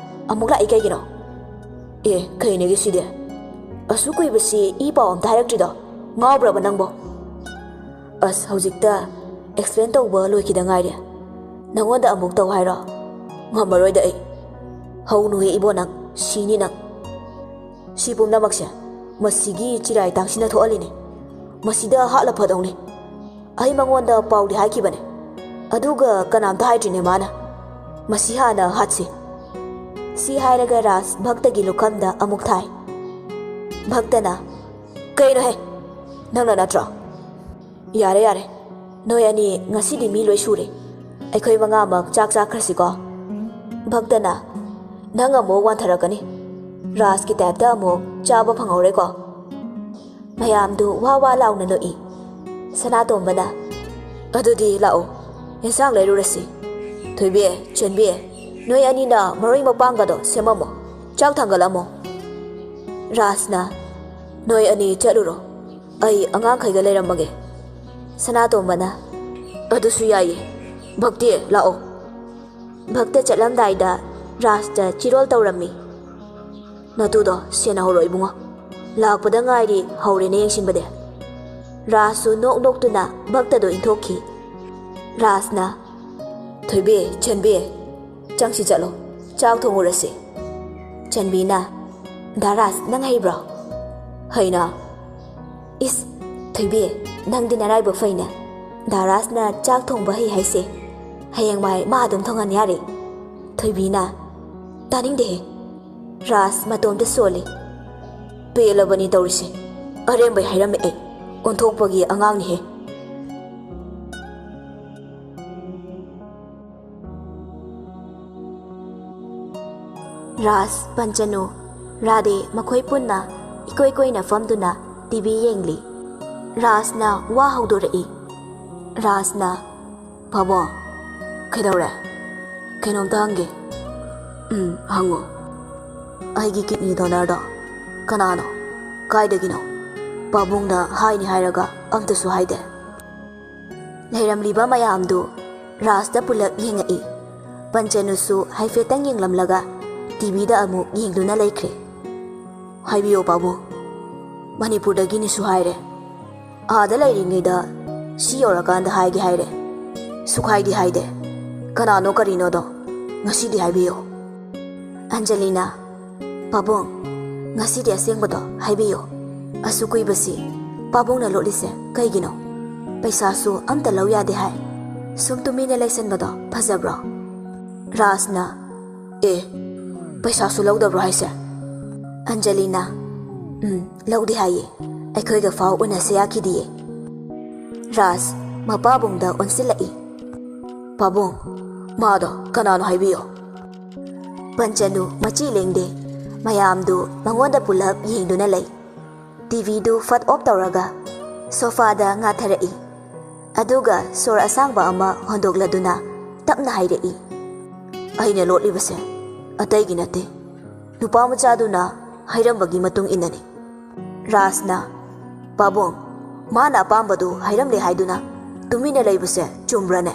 ꯑꯃꯨꯛ ꯂꯥꯛꯏ ꯀꯩꯒꯤꯅꯣ? ꯑꯦ, ꯀꯩꯅꯦꯒꯦ ꯁꯤꯗꯤ? ꯑꯁꯨꯛ ꯀꯨꯏꯕꯁꯤ ꯏ ꯄꯥꯎ ꯑꯝꯇ ꯍꯥꯏꯔꯛꯇ꯭ꯔꯤꯗꯣ? ꯉꯥꯎꯕ꯭ꯔꯕ ꯅꯪꯕꯣ?" "ꯑꯁ, ꯍꯧꯖꯤꯛꯇ ꯑꯦꯛꯁꯄ꯭ꯂꯦꯟ ꯇꯧꯕ ꯂꯣꯏꯈꯤꯗ ꯉꯥꯏꯔꯤ꯫ ꯅꯪꯉꯣꯟꯗ ꯑꯃꯨꯛ ꯇꯧ ꯍꯥꯏꯔꯣ? ꯉꯝꯃꯔꯣꯏꯗ ꯑꯩ꯫ ꯍꯧꯅꯨꯍꯦ ꯏꯕꯣ ꯅꯪ, ꯁꯤꯅꯤ ꯅꯪ꯫ ꯁꯤ ꯄꯨꯝꯅꯃꯛꯁꯦ ꯃꯁꯤꯒꯤ ꯆꯤꯔꯥꯏ ꯇꯥꯡꯁꯤꯅ ꯊꯣꯛꯍꯜꯂꯤꯅꯤ꯫ ꯃꯁꯤꯗ ꯍꯥꯠꯂ ꯐꯗꯧꯅꯤ꯫ ꯑꯩ ꯃꯉꯣꯟꯗ ꯄꯥꯎꯗꯤ ꯍꯥꯏꯈꯤꯕꯅꯦ, ꯑꯗꯨꯒ ꯀꯅꯥꯝꯇ ꯍꯥꯏꯗ꯭ꯔꯤꯅꯦ ꯃꯥꯅ꯫ ꯃꯁꯤ ꯍꯥꯟꯅ ꯍꯥꯠꯁꯤ꯫" ꯁꯤ ꯍꯥꯏꯔꯒ ꯔꯥꯖ ꯚꯛꯇꯒꯤ ꯂꯨꯈꯝꯗ ꯑꯃꯨꯛ ꯊꯥꯏ꯫ ꯚꯛꯇꯅ, "ꯀꯩꯅꯣꯍꯦ? ꯅꯪꯅ ꯅꯠꯇ꯭ꯔꯣ? ꯌꯥꯔꯦ, ꯌꯥꯔꯦ꯫ ꯅꯣꯏ ꯑꯅꯤ ꯉꯁꯤꯗꯤ ꯃꯤ ꯂꯣꯏ ꯁꯨꯔꯦ꯫ ꯑꯩꯈꯣꯏ ꯃꯉꯥꯃꯛ ꯆꯥꯛ ꯆꯥꯈ꯭ꯔꯁꯤꯀꯣ꯫" ꯚꯛꯇꯅ, "ꯅꯪ ꯑꯃꯨꯛ ꯋꯥꯟꯊꯔꯛꯀꯅꯤ꯫ ꯔꯥꯖꯀꯤ ꯇꯥꯏꯞꯇ ꯑꯃꯨꯛ ꯆꯥꯕ ꯐꯪꯍꯧꯔꯦꯀꯣ꯫" ꯃꯌꯥꯝꯗꯨ ꯋꯥ ꯋꯥ ꯂꯥꯎꯅ ꯅꯣꯛꯏ꯫ ꯁꯅꯥꯇꯣꯝꯕꯅ, "ꯑꯗꯨꯗꯤ ꯂꯥꯛꯑꯣ, ꯌꯦꯟꯁꯥꯡ ꯂꯩꯔꯨꯔꯁꯤ꯫ ꯊꯣꯏꯕꯤ, ꯆꯦꯟꯕꯤ, ꯅꯣꯏ ꯑꯅꯤꯅ ꯃꯔꯣꯏ ꯃꯄꯥꯡꯒꯗꯣ ꯁꯦꯝꯃꯝꯃꯣ, ꯆꯥꯛ ꯊꯥꯡꯒꯠꯂꯝꯃꯣ꯫" ꯔꯥꯖꯅ, "ꯅꯣꯏ ꯑꯅꯤ ꯆꯠꯂꯨꯔꯣ, ꯑꯩ ꯑꯉꯥꯡꯈꯩꯒ ꯂꯩꯔꯝꯃꯒꯦ꯫" ꯁꯅꯥꯇꯣꯝꯕꯅ, "ꯑꯗꯨꯁꯨ ꯌꯥꯏꯌꯦ꯫ ꯚꯛꯇꯤ, ꯂꯥꯛꯑꯣ꯫" ꯚꯛꯇ ꯆꯠꯂꯝꯗꯥꯏꯗ ꯔꯥꯖꯇ ꯆꯤꯔꯣꯜ ꯇꯧꯔꯝꯃꯤ꯫ "ꯅꯇꯨꯗꯣ ꯁꯦꯟꯅꯍꯧꯔꯣ ꯏꯕꯨꯡꯉꯣ꯫ ꯂꯥꯛꯄꯗ ꯉꯥꯏꯔꯤ ꯍꯧꯔꯦꯅꯦ ꯌꯦꯡꯁꯤꯟꯕꯗꯤ꯫" ꯔꯥꯖꯁꯨ ꯅꯣꯛ ꯅꯣꯛꯇꯨꯅ ꯚꯛꯇꯗꯣ ꯏꯟꯊꯣꯛꯈꯤ꯫ ꯔꯥꯖꯅ, "ꯊꯣꯏꯕꯤ, ꯆꯦꯟꯕꯤ, ꯆꯪꯁꯤ ꯆꯠꯂꯣ, ꯆꯥꯛ ꯊꯣꯡꯉꯨꯔꯁꯤ꯫" ꯆꯦꯟꯕꯤꯅ, "ꯗꯥ ꯔꯥꯖ, ꯅꯪ ꯍꯩꯕ꯭ꯔꯣ?" "ꯍꯩꯅ꯫" "ꯏꯁ, ꯊꯣꯏꯕꯤ, ꯅꯪꯗꯤ ꯅꯔꯥꯏꯕꯛ ꯐꯩꯅꯦ꯫ ꯗꯥ ꯔꯥꯖꯅ ꯆꯥꯛ ꯊꯣꯡꯕ ꯍꯩ ꯍꯥꯏꯁꯦ ꯍꯌꯦꯡꯋꯥꯏ ꯃꯥ ꯑꯗꯨꯝ ꯊꯣꯡꯍꯟ ꯌꯥꯔꯦ꯫ ꯊꯣꯏꯕꯤꯅ, "ꯇꯥꯅꯤꯡꯗꯦꯍꯦ, ꯔꯥꯖ ꯃꯇꯣꯝꯇ ꯁꯣꯜꯂꯤ꯫ ꯄꯦꯜꯂꯕꯅꯤ ꯇꯧꯔꯤꯁꯦ꯫ ꯑꯔꯦꯝꯕꯩ ꯍꯥꯏꯔꯝꯃꯦ ꯑꯩ꯫ ꯑꯣꯟꯊꯣꯛꯄꯒꯤ ꯑꯉꯥꯡꯅꯤꯍꯦ"꯫ ꯔꯥꯖ, ꯄꯟꯆꯅꯨ, ꯔꯥꯙꯦ ꯃꯈꯣꯏ ꯄꯨꯟꯅ ꯏꯀꯣꯏ ꯀꯣꯏꯅ ꯐꯝꯗꯨꯅ ꯇꯤ ꯚꯤ ꯌꯦꯡꯂꯤ꯫ ꯔꯥꯖꯅ ꯋꯥ ꯍꯧꯗꯣꯔꯛꯏ꯫ ꯔꯥꯖꯅ, "ꯄꯥꯕꯨꯡ, ꯀꯩꯗꯧꯔꯦ? ꯀꯩꯅꯣꯝꯇ ꯍꯪꯒꯦ꯫" "ꯎꯝ, ꯍꯪꯉꯨ꯫" "ꯑꯩꯒꯤ ꯀꯤꯗꯅꯤ ꯗꯣꯅꯔꯗꯣ ꯀꯅꯥꯅꯣ? ꯀꯥꯏꯗꯒꯤꯅꯣ? ꯄꯥꯕꯨꯡꯅ ꯍꯥꯏꯅꯤ ꯍꯥꯏꯔꯒ ꯑꯝꯇꯁꯨ ꯍꯥꯏꯗꯦ꯫" ꯂꯩꯔꯝꯂꯤꯕ ꯃꯌꯥꯝꯗꯨ ꯔꯥꯖꯇ ꯄꯨꯂꯞ ꯌꯦꯡꯉꯛꯏ꯫ ꯄꯟꯆꯅꯨꯁꯨ ꯍꯥꯏꯐꯦꯠꯇꯪ ꯌꯦꯡꯂꯝꯂꯒ ꯇꯤ ꯚꯤꯗ ꯑꯃꯨꯛ ꯌꯦꯡꯗꯨꯅ ꯂꯩꯈ꯭ꯔꯦ꯫ "ꯍꯥꯏꯕꯤꯌꯣ ꯄꯥꯕꯨꯡ, ꯃꯅꯤꯄꯨꯔꯗꯒꯤꯅꯤꯁꯨ ꯍꯥꯏꯔꯦ꯫ ꯑꯥꯗ ꯂꯩꯔꯤꯉꯩꯗ ꯁꯤ ꯌꯧꯔꯀꯥꯟꯗ ꯍꯥꯏꯒꯦ ꯍꯥꯏꯔꯦ꯫ ꯁꯨꯛꯍꯥꯏꯗꯤ ꯍꯥꯏꯗꯦ꯫ ꯀꯅꯥꯅꯣ ꯀꯔꯤꯅꯣꯗꯣ ꯉꯁꯤꯗꯤ ꯍꯥꯏꯕꯤꯌꯣ꯫" ꯑꯟꯖꯂꯤꯅ, "ꯄꯥꯕꯨꯡ, ꯉꯁꯤꯗꯤ ꯑꯁꯦꯡꯕꯗꯣ ꯍꯥꯏꯕꯤꯌꯨ꯫ ꯑꯁꯨꯛ ꯀꯨꯏꯕꯁꯤ ꯄꯥꯕꯨꯡꯅ ꯂꯣꯠꯂꯤꯁꯦ ꯀꯩꯒꯤꯅꯣ? ꯄꯩꯁꯥꯁꯨ ꯑꯝꯇ ꯂꯧ ꯌꯥꯗꯦ ꯍꯥꯏ꯫ ꯁꯨꯝ ꯇꯨꯃꯤꯟꯅ ꯂꯩꯁꯟꯕꯗꯣ ꯐꯖꯕ꯭ꯔꯣ?" ꯔꯥꯖꯅ, "ꯑꯦ, ꯄꯩꯁꯥꯁꯨ ꯂꯧꯗꯕ꯭ꯔꯣ ꯍꯥꯏꯁꯦ?" ꯑꯟꯖꯂꯤꯅ, "ꯎꯝ, ꯂꯧꯗꯦ ꯍꯥꯏꯌꯦ꯫ ꯑꯩꯈꯣꯏꯒ ꯐꯥꯎ ꯎꯅꯁꯦ ꯌꯥꯈꯤꯗꯤꯌꯦ꯫" ꯔꯥꯖ, ꯃꯄꯥꯕꯨꯡꯗ ꯑꯣꯟꯁꯤꯜꯂꯛꯏ꯫ "ꯄꯥꯕꯨꯡ, ꯃꯥꯗꯣ ꯀꯅꯥꯅꯣ ꯍꯥꯏꯕꯤꯌꯣ꯫" ꯄꯟꯆꯅꯨ ꯃꯆꯤ ꯂꯦꯡꯗꯦ꯫ ꯃꯌꯥꯝꯗꯨ ꯃꯉꯣꯟꯗ ꯄꯨꯂꯞ ꯌꯦꯡꯗꯨꯅ ꯂꯩ꯫ ꯇꯤ ꯚꯤꯗꯨ ꯐꯠ ꯑꯣꯐ ꯇꯧꯔꯒ ꯁꯣꯐꯥꯗ ꯉꯥꯊꯔꯛꯏ꯫ ꯑꯗꯨꯒ ꯁꯣꯔ ꯑꯁꯥꯡꯕ ꯑꯃ ꯍꯣꯟꯗꯣꯛꯂꯗꯨꯅ ꯇꯞꯅ ꯍꯥꯏꯔꯛꯏ, "ꯑꯩꯅ ꯂꯣꯠꯂꯤꯕꯁꯦ ꯑꯇꯩꯒꯤ ꯅꯠꯇꯦ, ꯅꯨꯄꯥ ꯃꯆꯥꯗꯨꯅ ꯍꯥꯏꯔꯝꯕꯒꯤ ꯃꯇꯨꯡ ꯏꯟꯅꯅꯤ꯫" ꯔꯥꯖꯅ, "ꯄꯥꯕꯨꯡ, ꯃꯥꯅ ꯑꯄꯥꯝꯕꯗꯨ ꯍꯥꯏꯔꯝꯂꯦ ꯍꯥꯏꯗꯨꯅ ꯇꯨꯃꯤꯟꯅ ꯂꯩꯕꯁꯦ ꯆꯨꯝꯕ꯭ꯔꯅꯦ?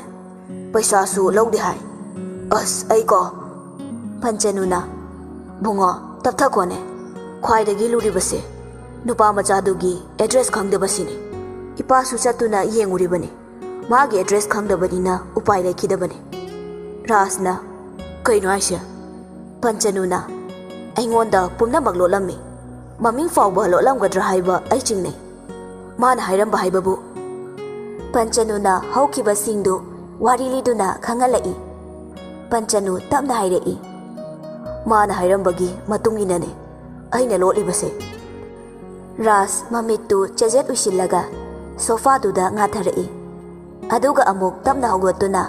ꯄꯩꯁꯥꯁꯨ ꯂꯧꯗꯦ ꯍꯥꯏ꯫ ꯑꯁ, ꯑꯩꯀꯣ꯫" ꯄꯟꯆꯅꯨꯅ, "ꯕꯨꯡꯉꯣ, ꯇꯞꯊꯈꯣꯅꯦ꯫ ꯈ꯭ꯋꯥꯏꯗꯒꯤ ꯂꯨꯔꯤꯕꯁꯦ ꯅꯨꯄꯥ ꯃꯆꯥꯗꯨꯒꯤ ꯑꯦꯗ꯭ꯔꯦꯁ ꯈꯪꯗꯕꯁꯤꯅꯤ꯫ ꯏꯄꯥꯁꯨ ꯆꯠꯇꯨꯅ ꯌꯦꯡꯉꯨꯔꯤꯕꯅꯤ꯫ ꯃꯥꯒꯤ ꯑꯦꯗ꯭ꯔꯦꯁ ꯈꯪꯗꯕꯅꯤꯅ ꯎꯄꯥꯏ ꯂꯩꯈꯤꯗꯕꯅꯤ꯫" ꯔꯥꯖꯅ, "ꯀꯩꯅꯣ ꯍꯥꯏꯁꯦ?" ꯄꯟꯆꯅꯨꯅ, "ꯑꯩꯉꯣꯟꯗ ꯄꯨꯝꯅꯃꯛ ꯂꯣꯠꯂꯝꯃꯤ꯫ ꯃꯃꯤꯡ ꯐꯥꯎꯕ ꯂꯣꯠꯂꯝꯒꯗ꯭ꯔꯥ ꯍꯥꯏꯕ ꯑꯩ ꯆꯤꯡꯅꯩ꯫ ꯃꯥꯅ ꯍꯥꯏꯔꯝꯕ ꯍꯥꯏꯕꯕꯨ?" ꯄꯟꯆꯅꯨꯅ ꯍꯧꯈꯤꯕꯁꯤꯡꯗꯨ ꯋꯥꯔꯤ ꯂꯤꯗꯨꯅ ꯈꯪꯍꯜꯂꯛꯏ꯫ ꯄꯟꯆꯅꯨ ꯇꯞꯅ ꯍꯥꯏꯔꯛꯏ, "ꯃꯥꯅ ꯍꯥꯏꯔꯝꯕꯒꯤ ꯃꯇꯨꯡ ꯏꯟꯅꯅꯦ ꯑꯩꯅ ꯂꯣꯠꯂꯤꯕꯁꯦ꯫" ꯔꯥꯖ ꯃꯃꯤꯠꯇꯨ ꯆꯦꯖꯦꯠ ꯎꯏꯁꯤꯜꯂꯒ ꯁꯣꯐꯥꯗꯨꯗ ꯉꯥꯊꯔꯛꯏ꯫ ꯑꯗꯨꯒ ꯑꯃꯨꯛ ꯇꯞꯅ ꯍꯧꯒꯠꯇꯨꯅ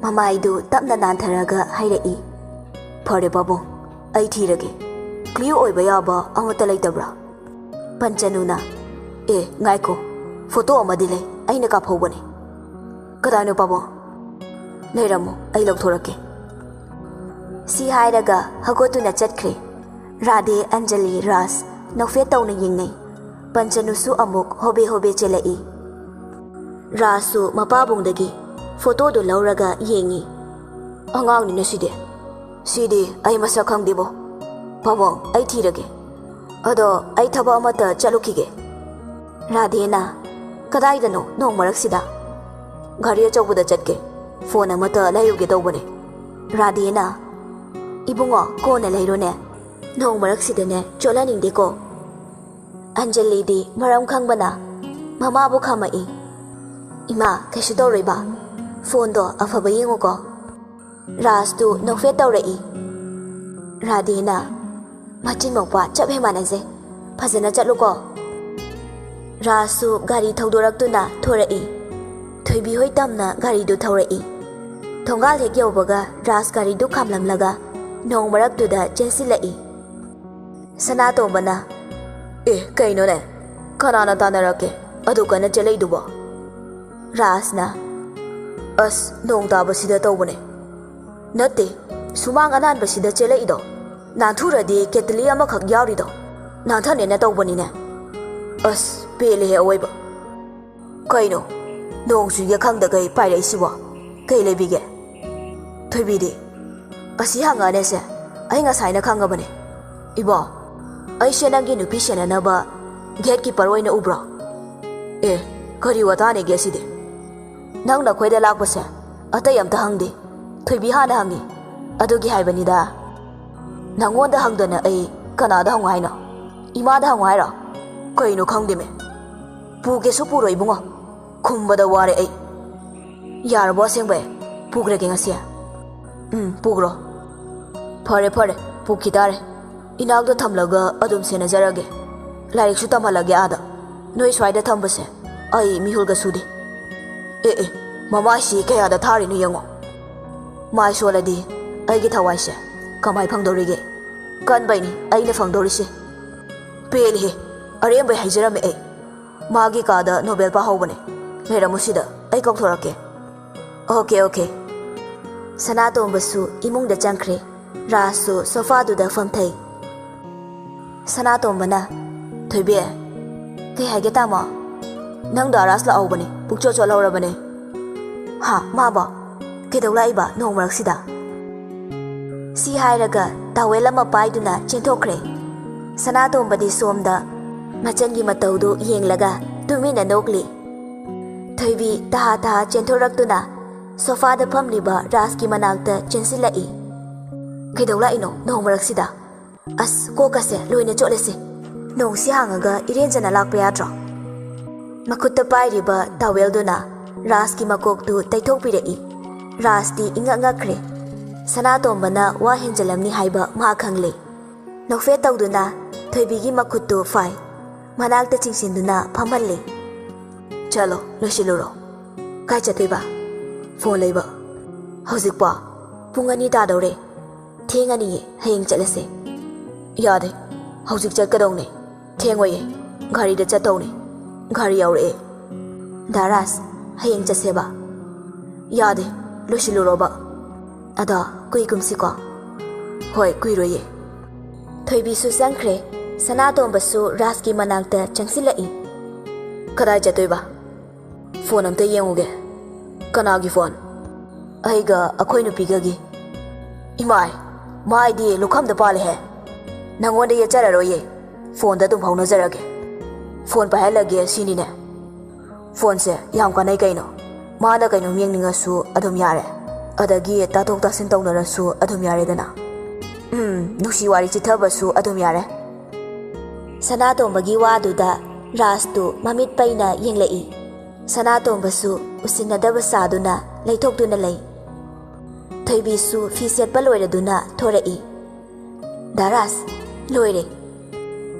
ꯃꯃꯥꯏꯗꯨ ꯇꯞꯅ ꯅꯥꯟꯊꯔꯒ ꯍꯥꯏꯔꯛꯏ, "ꯐꯔꯦ ꯄꯥꯕꯨꯡ, ꯑꯩ ꯊꯤꯔꯒꯦ꯫ ꯀ꯭ꯂꯤꯌꯨ ꯑꯣꯏꯕ ꯌꯥꯕ ꯑꯃꯠꯇ ꯂꯩꯇꯕ꯭ꯔꯥ?" ꯄꯟꯆꯅꯨꯅ, "ꯑꯦ, ꯉꯥꯏꯈꯣ, ꯐꯣꯇꯣ ꯑꯃꯗꯤ ꯂꯩ, ꯑꯩꯅ ꯀꯥꯞꯍꯧꯕꯅꯤ꯫" "ꯀꯗꯥꯏꯅꯣ ꯄꯥꯕꯨꯡ?" "ꯂꯩꯔꯝꯃꯣ, ꯑꯩ ꯂꯧꯊꯣꯔꯛꯀꯦ꯫" ꯁꯤ ꯍꯥꯏꯔꯒ ꯍꯧꯒꯠꯇꯨꯅ ꯆꯠꯈ꯭ꯔꯦ꯫ ꯔꯥꯙꯦ, ꯑꯟꯖꯂꯤ, ꯔꯥꯖ ꯅꯣꯛꯐꯦꯠ ꯇꯧꯅ ꯌꯦꯡꯅꯩ꯫ ꯄꯟꯆꯅꯨꯁꯨ ꯑꯃꯨꯛ ꯍꯣꯕꯦ ꯍꯣꯕꯦ ꯆꯦꯜꯂꯛꯏ꯫ ꯔꯥꯖꯁꯨ ꯃꯄꯥꯕꯨꯡꯗꯒꯤ ꯐꯣꯇꯣꯗꯨ ꯂꯧꯔꯒ ꯌꯦꯡꯉꯤ꯫ "ꯑꯉꯥꯡꯅꯤꯅ ꯁꯤꯗꯤ꯫ ꯁꯤꯗꯤ ꯑꯩ ꯃꯁꯛ ꯈꯪꯗꯦꯕꯣ꯫ ꯄꯥꯕꯨꯡ, ꯑꯩ ꯊꯤꯔꯒꯦ꯫ ꯑꯗꯣ ꯑꯩ ꯊꯕꯛ ꯑꯃꯠꯇ ꯆꯠꯂꯨꯈꯤꯒꯦ꯫" ꯔꯥꯙꯦꯅ, "ꯀꯗꯥꯏꯗꯅꯣ ꯅꯣꯡ ꯃꯔꯛꯁꯤꯗ?" "ꯒꯥꯔꯤ ꯑꯆꯧꯕꯗ ꯆꯠꯀꯦ꯫ ꯐꯣꯟ ꯑꯃꯠꯇ ꯂꯩꯔꯨꯒꯦ ꯇꯧꯕꯅꯦ꯫" ꯔꯥꯙꯦꯅ, "ꯏꯕꯨꯡꯉꯣ, ꯀꯣꯟꯅ ꯂꯩꯔꯣꯅꯦ꯫ ꯅꯣꯡ ꯃꯔꯛꯁꯤꯗꯅꯦ ꯆꯣꯠꯍꯟꯅꯤꯡꯗꯦꯀꯣ꯫" ꯑꯟꯖꯂꯤꯗꯤ ꯃꯔꯝ ꯈꯪꯕꯅ ꯃꯃꯥꯕꯨ ꯈꯥꯝꯃꯛꯏ꯫ "ꯏꯃꯥ, ꯀꯩꯁꯨ ꯇꯧꯔꯣꯏꯕ꯫ ꯐꯣꯟꯗꯣ ꯑꯐꯕ ꯌꯦꯡꯉꯨꯀꯣ꯫" ꯔꯥꯖꯇꯨ ꯅꯣꯛꯐꯦꯠ ꯇꯧꯔꯛꯏ꯫ ꯔꯥꯙꯦꯅ, "ꯃꯆꯤꯟ ꯃꯧꯄꯥ ꯆꯞ ꯍꯦꯛ ꯃꯥꯟꯅꯖꯩ꯫ ꯐꯖꯅ ꯆꯠꯂꯨꯀꯣ꯫" ꯔꯥꯖꯁꯨ ꯒꯥꯔꯤ ꯊꯧꯗꯣꯔꯛꯇꯨꯅ ꯊꯣꯔꯛꯏ꯫ ꯊꯣꯏꯕꯤ ꯍꯣꯏ ꯇꯝꯅ ꯒꯥꯔꯤꯗꯨ ꯊꯧꯔꯛꯏ꯫ ꯊꯣꯡꯒꯥꯜ ꯍꯦꯛ ꯌꯧꯕꯒ ꯔꯥꯖ ꯒꯥꯔꯤꯗꯨ ꯈꯥꯝꯂꯝꯂꯒ ꯅꯣꯡ ꯃꯔꯛꯇꯨꯗ ꯆꯦꯟꯁꯤꯜꯂꯛꯏ꯫ ꯁꯅꯥꯇꯣꯝꯕꯅ, "ꯑꯦ, ꯀꯩꯅꯣꯅꯦ? ꯀꯅꯥꯅ ꯇꯥꯟꯅꯔꯛꯀꯦ? ꯑꯗꯨ ꯀꯟꯅ ꯆꯦꯜꯂꯛꯏꯗꯨꯕꯣ?" ꯔꯥꯖꯅ, "ꯑꯁ, ꯅꯣꯡ ꯇꯥꯕꯁꯤꯗ ꯇꯧꯕꯅꯦ꯫ ꯅꯠꯇꯦ, ꯁꯨꯃꯥꯡ ꯑꯅꯥꯟꯕꯁꯤꯗ ꯆꯦꯜꯂꯛꯏꯗꯣ꯫ ꯅꯥꯟꯊꯨꯔꯗꯤ ꯀꯦꯇꯂꯤ ꯑꯃꯈꯛ ꯌꯥꯎꯔꯤꯗꯣ ꯅꯥꯟꯊꯅꯦꯅ ꯇꯧꯕꯅꯤꯅꯦ꯫ ꯑꯁ, ꯄꯦꯜꯂꯦꯍꯦ ꯑꯋꯣꯏꯕ꯫ ꯀꯩꯅꯣ, ꯅꯣꯡ ꯆꯨꯏꯒ ꯈꯪꯗꯈꯩ ꯄꯥꯏꯔꯛꯏꯁꯤꯕꯣ? ꯀꯩ ꯂꯩꯕꯤꯒꯦ?" ꯊꯣꯏꯕꯤꯗꯤ, "ꯑꯁꯤ ꯍꯪꯉꯛꯑꯅꯦꯁꯦ, ꯑꯩ ꯉꯁꯥꯏꯅ ꯈꯪꯉꯕꯅꯦ꯫ ꯏꯕꯣ, ꯑꯩꯁꯦ ꯅꯪꯒꯤ ꯅꯨꯄꯤ ꯁꯦꯟꯅꯅꯕ ꯒꯦꯠ ꯀꯤꯄꯔ ꯑꯣꯏꯅ ꯎꯕ꯭ꯔꯣ? ꯑꯦ, ꯀꯔꯤ ꯋꯥꯇꯥꯅꯦꯒꯦ ꯑꯁꯤꯗꯤ? ꯅꯪ ꯅꯈꯣꯏꯗ ꯂꯥꯛꯄꯁꯦ ꯑꯇꯩ ꯑꯝꯇ ꯍꯪꯗꯦ꯫ ꯊꯣꯏꯕꯤ ꯍꯥꯟꯅ ꯍꯪꯉꯤ꯫ ꯑꯗꯨꯒꯤ ꯍꯥꯏꯕꯅꯤꯗ꯫ ꯅꯪꯉꯣꯟꯗ ꯍꯪꯗꯅ ꯑꯩ ꯀꯅꯥꯗ ꯍꯪꯉꯨ ꯍꯥꯏꯅꯣ? ꯏꯃꯥꯗ ꯍꯪꯉꯨ ꯍꯥꯏꯔꯣ? ꯀꯩꯅꯣ ꯈꯪꯗꯦꯃꯦ꯫ ꯄꯨꯒꯦꯁꯨ ꯄꯨꯔꯣ ꯏꯕꯨꯡꯉꯣ꯫ ꯈꯨꯝꯕꯗ ꯋꯥꯔꯦ ꯑꯩ꯫ ꯌꯥꯔꯕꯣ ꯑꯁꯦꯡꯕꯩ? ꯄꯨꯈ꯭ꯔꯒꯦ ꯉꯁꯤ? ꯎꯝ, ꯄꯨꯈ꯭ꯔꯣ꯫ ꯐꯔꯦ, ꯐꯔꯦ, ꯄꯨꯈꯤ ꯇꯥꯔꯦ꯫ ꯏꯅꯥꯛꯇ ꯊꯝꯂꯒ ꯑꯗꯨꯝ ꯁꯦꯟꯅꯖꯔꯒꯦ꯫ ꯂꯥꯏꯔꯤꯛꯁꯨ ꯇꯝꯍꯜꯂꯒꯦ ꯑꯥꯗ꯫ ꯅꯣꯏ ꯁ꯭ꯋꯥꯏꯗ ꯊꯝꯕꯁꯦ ꯑꯩ ꯃꯤꯍꯨꯜꯒ ꯁꯨꯗꯦ꯫ ꯑꯦ, ꯑꯦ, ꯃꯃꯥꯏꯁꯤ ꯀꯌꯥꯗ ꯊꯥꯔꯤꯅꯣ ꯌꯦꯡꯉꯣ꯫ ꯃꯥꯏ ꯁꯣꯜꯂꯗꯤ ꯑꯩꯒꯤ ꯊꯋꯥꯏꯁꯦ ꯀꯃꯥꯏ ꯐꯪꯗꯧꯔꯤꯒꯦ? ꯀꯟꯕꯩꯅꯤ ꯑꯩꯅ ꯐꯪꯗꯧꯔꯤꯁꯦ꯫ ꯄꯦꯜꯂꯤꯍꯦ, ꯑꯔꯦꯝꯕꯩ ꯍꯥꯏꯖꯔꯝꯃꯦ ꯑꯩ꯫ ꯃꯥꯒꯤ ꯀꯥꯗ ꯅꯣꯕꯦꯜ ꯄꯥꯍꯧꯕꯅꯦ꯫ ꯂꯩꯔꯝꯃꯨ ꯁꯤꯗ, ꯑꯩ ꯀꯧꯊꯣꯔꯛꯀꯦ꯫ Okay, okay. ꯁꯅꯥꯇꯣꯝꯕꯁꯨ ꯏꯃꯨꯡꯗ ꯆꯪꯈ꯭ꯔꯦ꯫ ꯔꯥꯖꯁꯨ ꯁꯣꯐꯥꯗꯨꯗ ꯐꯝꯊꯩ꯫ ꯁꯅꯥꯇꯣꯝꯕꯅ, "ꯊꯣꯏꯕꯤ, ꯀꯩ ꯍꯥꯏꯒꯦ ꯇꯥꯃꯣ? ꯅꯪꯗꯣ ꯑꯥꯔꯥꯁ ꯂꯥꯛꯍꯧꯕꯅꯦ, ꯄꯨꯛꯆꯣꯠ ꯆꯣꯠꯍꯧꯔꯕꯅꯦ꯫" "ꯍꯥ, ꯃꯥꯕꯣ? ꯀꯩꯗꯧ ꯂꯥꯛꯏꯕ ꯅꯣꯡ ꯃꯔꯛꯁꯤꯗ?" ꯁꯤ ꯍꯥꯏꯔꯒ ꯇꯥꯋꯦꯜ ꯑꯃ ꯄꯥꯏꯗꯨꯅ ꯆꯦꯟꯊꯣꯛꯈ꯭ꯔꯦ꯫ ꯁꯅꯥꯇꯣꯝꯕꯗꯤ ꯁꯣꯝꯗ ꯃꯆꯟꯒꯤ ꯃꯇꯧꯗꯨ ꯌꯦꯡꯂꯒ ꯇꯨꯃꯤꯟꯅ ꯅꯣꯛꯂꯤ꯫ ꯊꯣꯏꯕꯤ ꯇꯍꯥ ꯇꯍꯥ ꯆꯦꯟꯊꯣꯔꯛꯇꯨꯅ ꯁꯣꯐꯥꯗ ꯐꯝꯂꯤꯕ ꯔꯥꯖꯀꯤ ꯃꯅꯥꯛꯇ ꯆꯦꯟꯁꯤꯜꯂꯛꯏ꯫ "ꯀꯩꯗꯧ ꯂꯥꯛꯏꯅꯣ ꯅꯣꯡ ꯃꯔꯛꯁꯤꯗ? ꯑꯁ, ꯀꯣꯛꯀꯁꯦ ꯂꯣꯏꯅ ꯆꯣꯠꯂꯦꯁꯦ꯫ ꯅꯣꯡꯁꯤ ꯍꯥꯡꯉꯒ ꯏꯔꯦꯟꯖꯅ ꯂꯥꯛꯄ ꯌꯥꯗ꯭ꯔꯣ?" ꯃꯈꯨꯠꯇ ꯄꯥꯏꯔꯤꯕ ꯇꯥꯋꯦꯜꯗꯨꯅ ꯔꯥꯖꯀꯤ ꯃꯀꯣꯛꯇꯨ ꯇꯩꯊꯣꯛꯄꯤꯔꯛꯏ꯫ ꯔꯥꯖꯇꯤ ꯏꯉꯛ ꯉꯛꯈ꯭ꯔꯦ꯫ ꯁꯅꯥꯇꯣꯝꯕꯅ ꯋꯥ ꯍꯦꯟꯖꯜꯂꯝꯅꯤ ꯍꯥꯏꯕ ꯃꯥ ꯈꯪꯂꯦ꯫ ꯅꯣꯛꯐꯦꯠ ꯇꯧꯗꯨꯅ ꯊꯣꯏꯕꯤꯒꯤ ꯃꯈꯨꯠꯇꯨ ꯐꯥꯏ꯫ ꯃꯅꯥꯛꯇ ꯆꯤꯡꯁꯤꯟꯗꯨꯅ ꯐꯝꯍꯜꯂꯦ꯫ "ꯆꯠꯂꯣ, ꯂꯣꯏꯁꯤꯜꯂꯨꯔꯣ꯫ ꯀꯥꯏ ꯆꯠꯇꯣꯏꯕ? ꯐꯣꯟ ꯂꯩꯕ? ꯍꯧꯖꯤꯛꯄꯣ? ꯄꯨꯡ ꯑꯅꯤ ꯇꯥꯗꯧꯔꯦ꯫ ꯊꯦꯡꯉꯅꯤꯌꯦ, ꯍꯌꯦꯡ ꯆꯠꯂꯁꯦ꯫" "ꯌꯥꯗꯦ, ꯍꯧꯖꯤꯛ ꯆꯠꯀꯗꯧꯅꯦ꯫ ꯊꯦꯡꯉꯣꯏꯌꯦ, ꯒꯥꯔꯤꯗ ꯆꯠꯇꯧꯅꯦ꯫ ꯒꯥꯔꯤ ꯌꯧꯔꯛꯑꯦ꯫" "ꯗꯥ ꯔꯥꯖ, ꯍꯌꯦꯡ ꯆꯠꯁꯦꯕ꯫" "ꯌꯥꯗꯦ, ꯂꯣꯏꯁꯤꯜꯂꯨꯔꯣꯕ꯫" "ꯑꯗꯣ ꯀꯨꯏꯒꯨꯝꯁꯤꯀꯣ꯫" "ꯍꯣꯏ, ꯀꯨꯏꯔꯣꯏꯌꯦ꯫" ꯊꯣꯏꯕꯤꯁꯨ ꯆꯪꯈ꯭ꯔꯦ꯫ ꯁꯅꯥꯇꯣꯝꯕꯁꯨ ꯔꯥꯖꯀꯤ ꯃꯅꯥꯛꯇ ꯆꯪꯁꯤꯜꯂꯛꯏ꯫ "ꯀꯗꯥꯏ ꯆꯠꯇꯣꯏꯕ?" "ꯐꯣꯟ ꯑꯝꯇ ꯌꯦꯡꯉꯨꯒꯦ꯫" "ꯀꯅꯥꯒꯤ ꯐꯣꯟ?" "ꯑꯩꯒ ꯑꯩꯈꯣꯏ ꯅꯨꯄꯤꯒꯒꯤ꯫" "ꯏꯃꯥꯏ, ꯃꯥꯏꯗꯤ ꯂꯨꯈꯝꯗ ꯄꯥꯜꯂꯦꯍꯦ꯫ ꯅꯪꯉꯣꯟꯗ ꯌꯦꯠꯆꯔꯔꯣꯏꯌꯦ꯫ ꯐꯣꯟꯗ ꯑꯗꯨꯝ ꯐꯥꯎꯅꯖꯔꯒꯦ꯫ ꯐꯣꯟ ꯄꯥꯏꯍꯜꯂꯒꯦ ꯁꯤꯅꯤꯅꯦ꯫" "ꯐꯣꯟꯁꯦ ꯌꯥꯝ ꯀꯥꯟꯅꯩ ꯀꯩꯅꯣ꯫ ꯃꯥꯅ ꯀꯩꯅꯣꯝ ꯌꯦꯡꯅꯤꯡꯉꯁꯨ ꯑꯗꯨꯝ ꯌꯥꯔꯦ꯫ ꯑꯗꯒꯤ ꯇꯥꯊꯣꯛ ꯇꯥꯁꯤꯟ ꯇꯧꯅꯔꯁꯨ ꯑꯗꯨꯝ ꯌꯥꯔꯦꯗꯅ꯫ ꯎꯝ, ꯅꯨꯡꯁꯤ ꯋꯥꯔꯤ ꯆꯤꯊꯕꯁꯨ ꯑꯗꯨꯝ ꯌꯥꯔꯦ꯫" ꯁꯅꯥꯇꯣꯝꯕꯒꯤ ꯋꯥꯗꯨꯗ ꯔꯥꯖꯇꯨ ꯃꯃꯤꯠ ꯄꯩꯅ ꯌꯦꯡꯂꯛꯏ꯫ ꯁꯅꯥꯇꯣꯝꯕꯁꯨ ꯎꯁꯤꯟꯅꯗꯕ ꯁꯥꯗꯨꯅ ꯂꯩꯊꯣꯛꯇꯨꯅ ꯂꯩ꯫ ꯊꯣꯏꯕꯤꯁꯨ ꯐꯤ ꯁꯦꯠꯄ ꯂꯣꯏꯔꯗꯨꯅ ꯊꯣꯔꯛꯏ꯫ "ꯗꯥ ꯔꯥꯖ, ꯂꯣꯏꯔꯦ꯫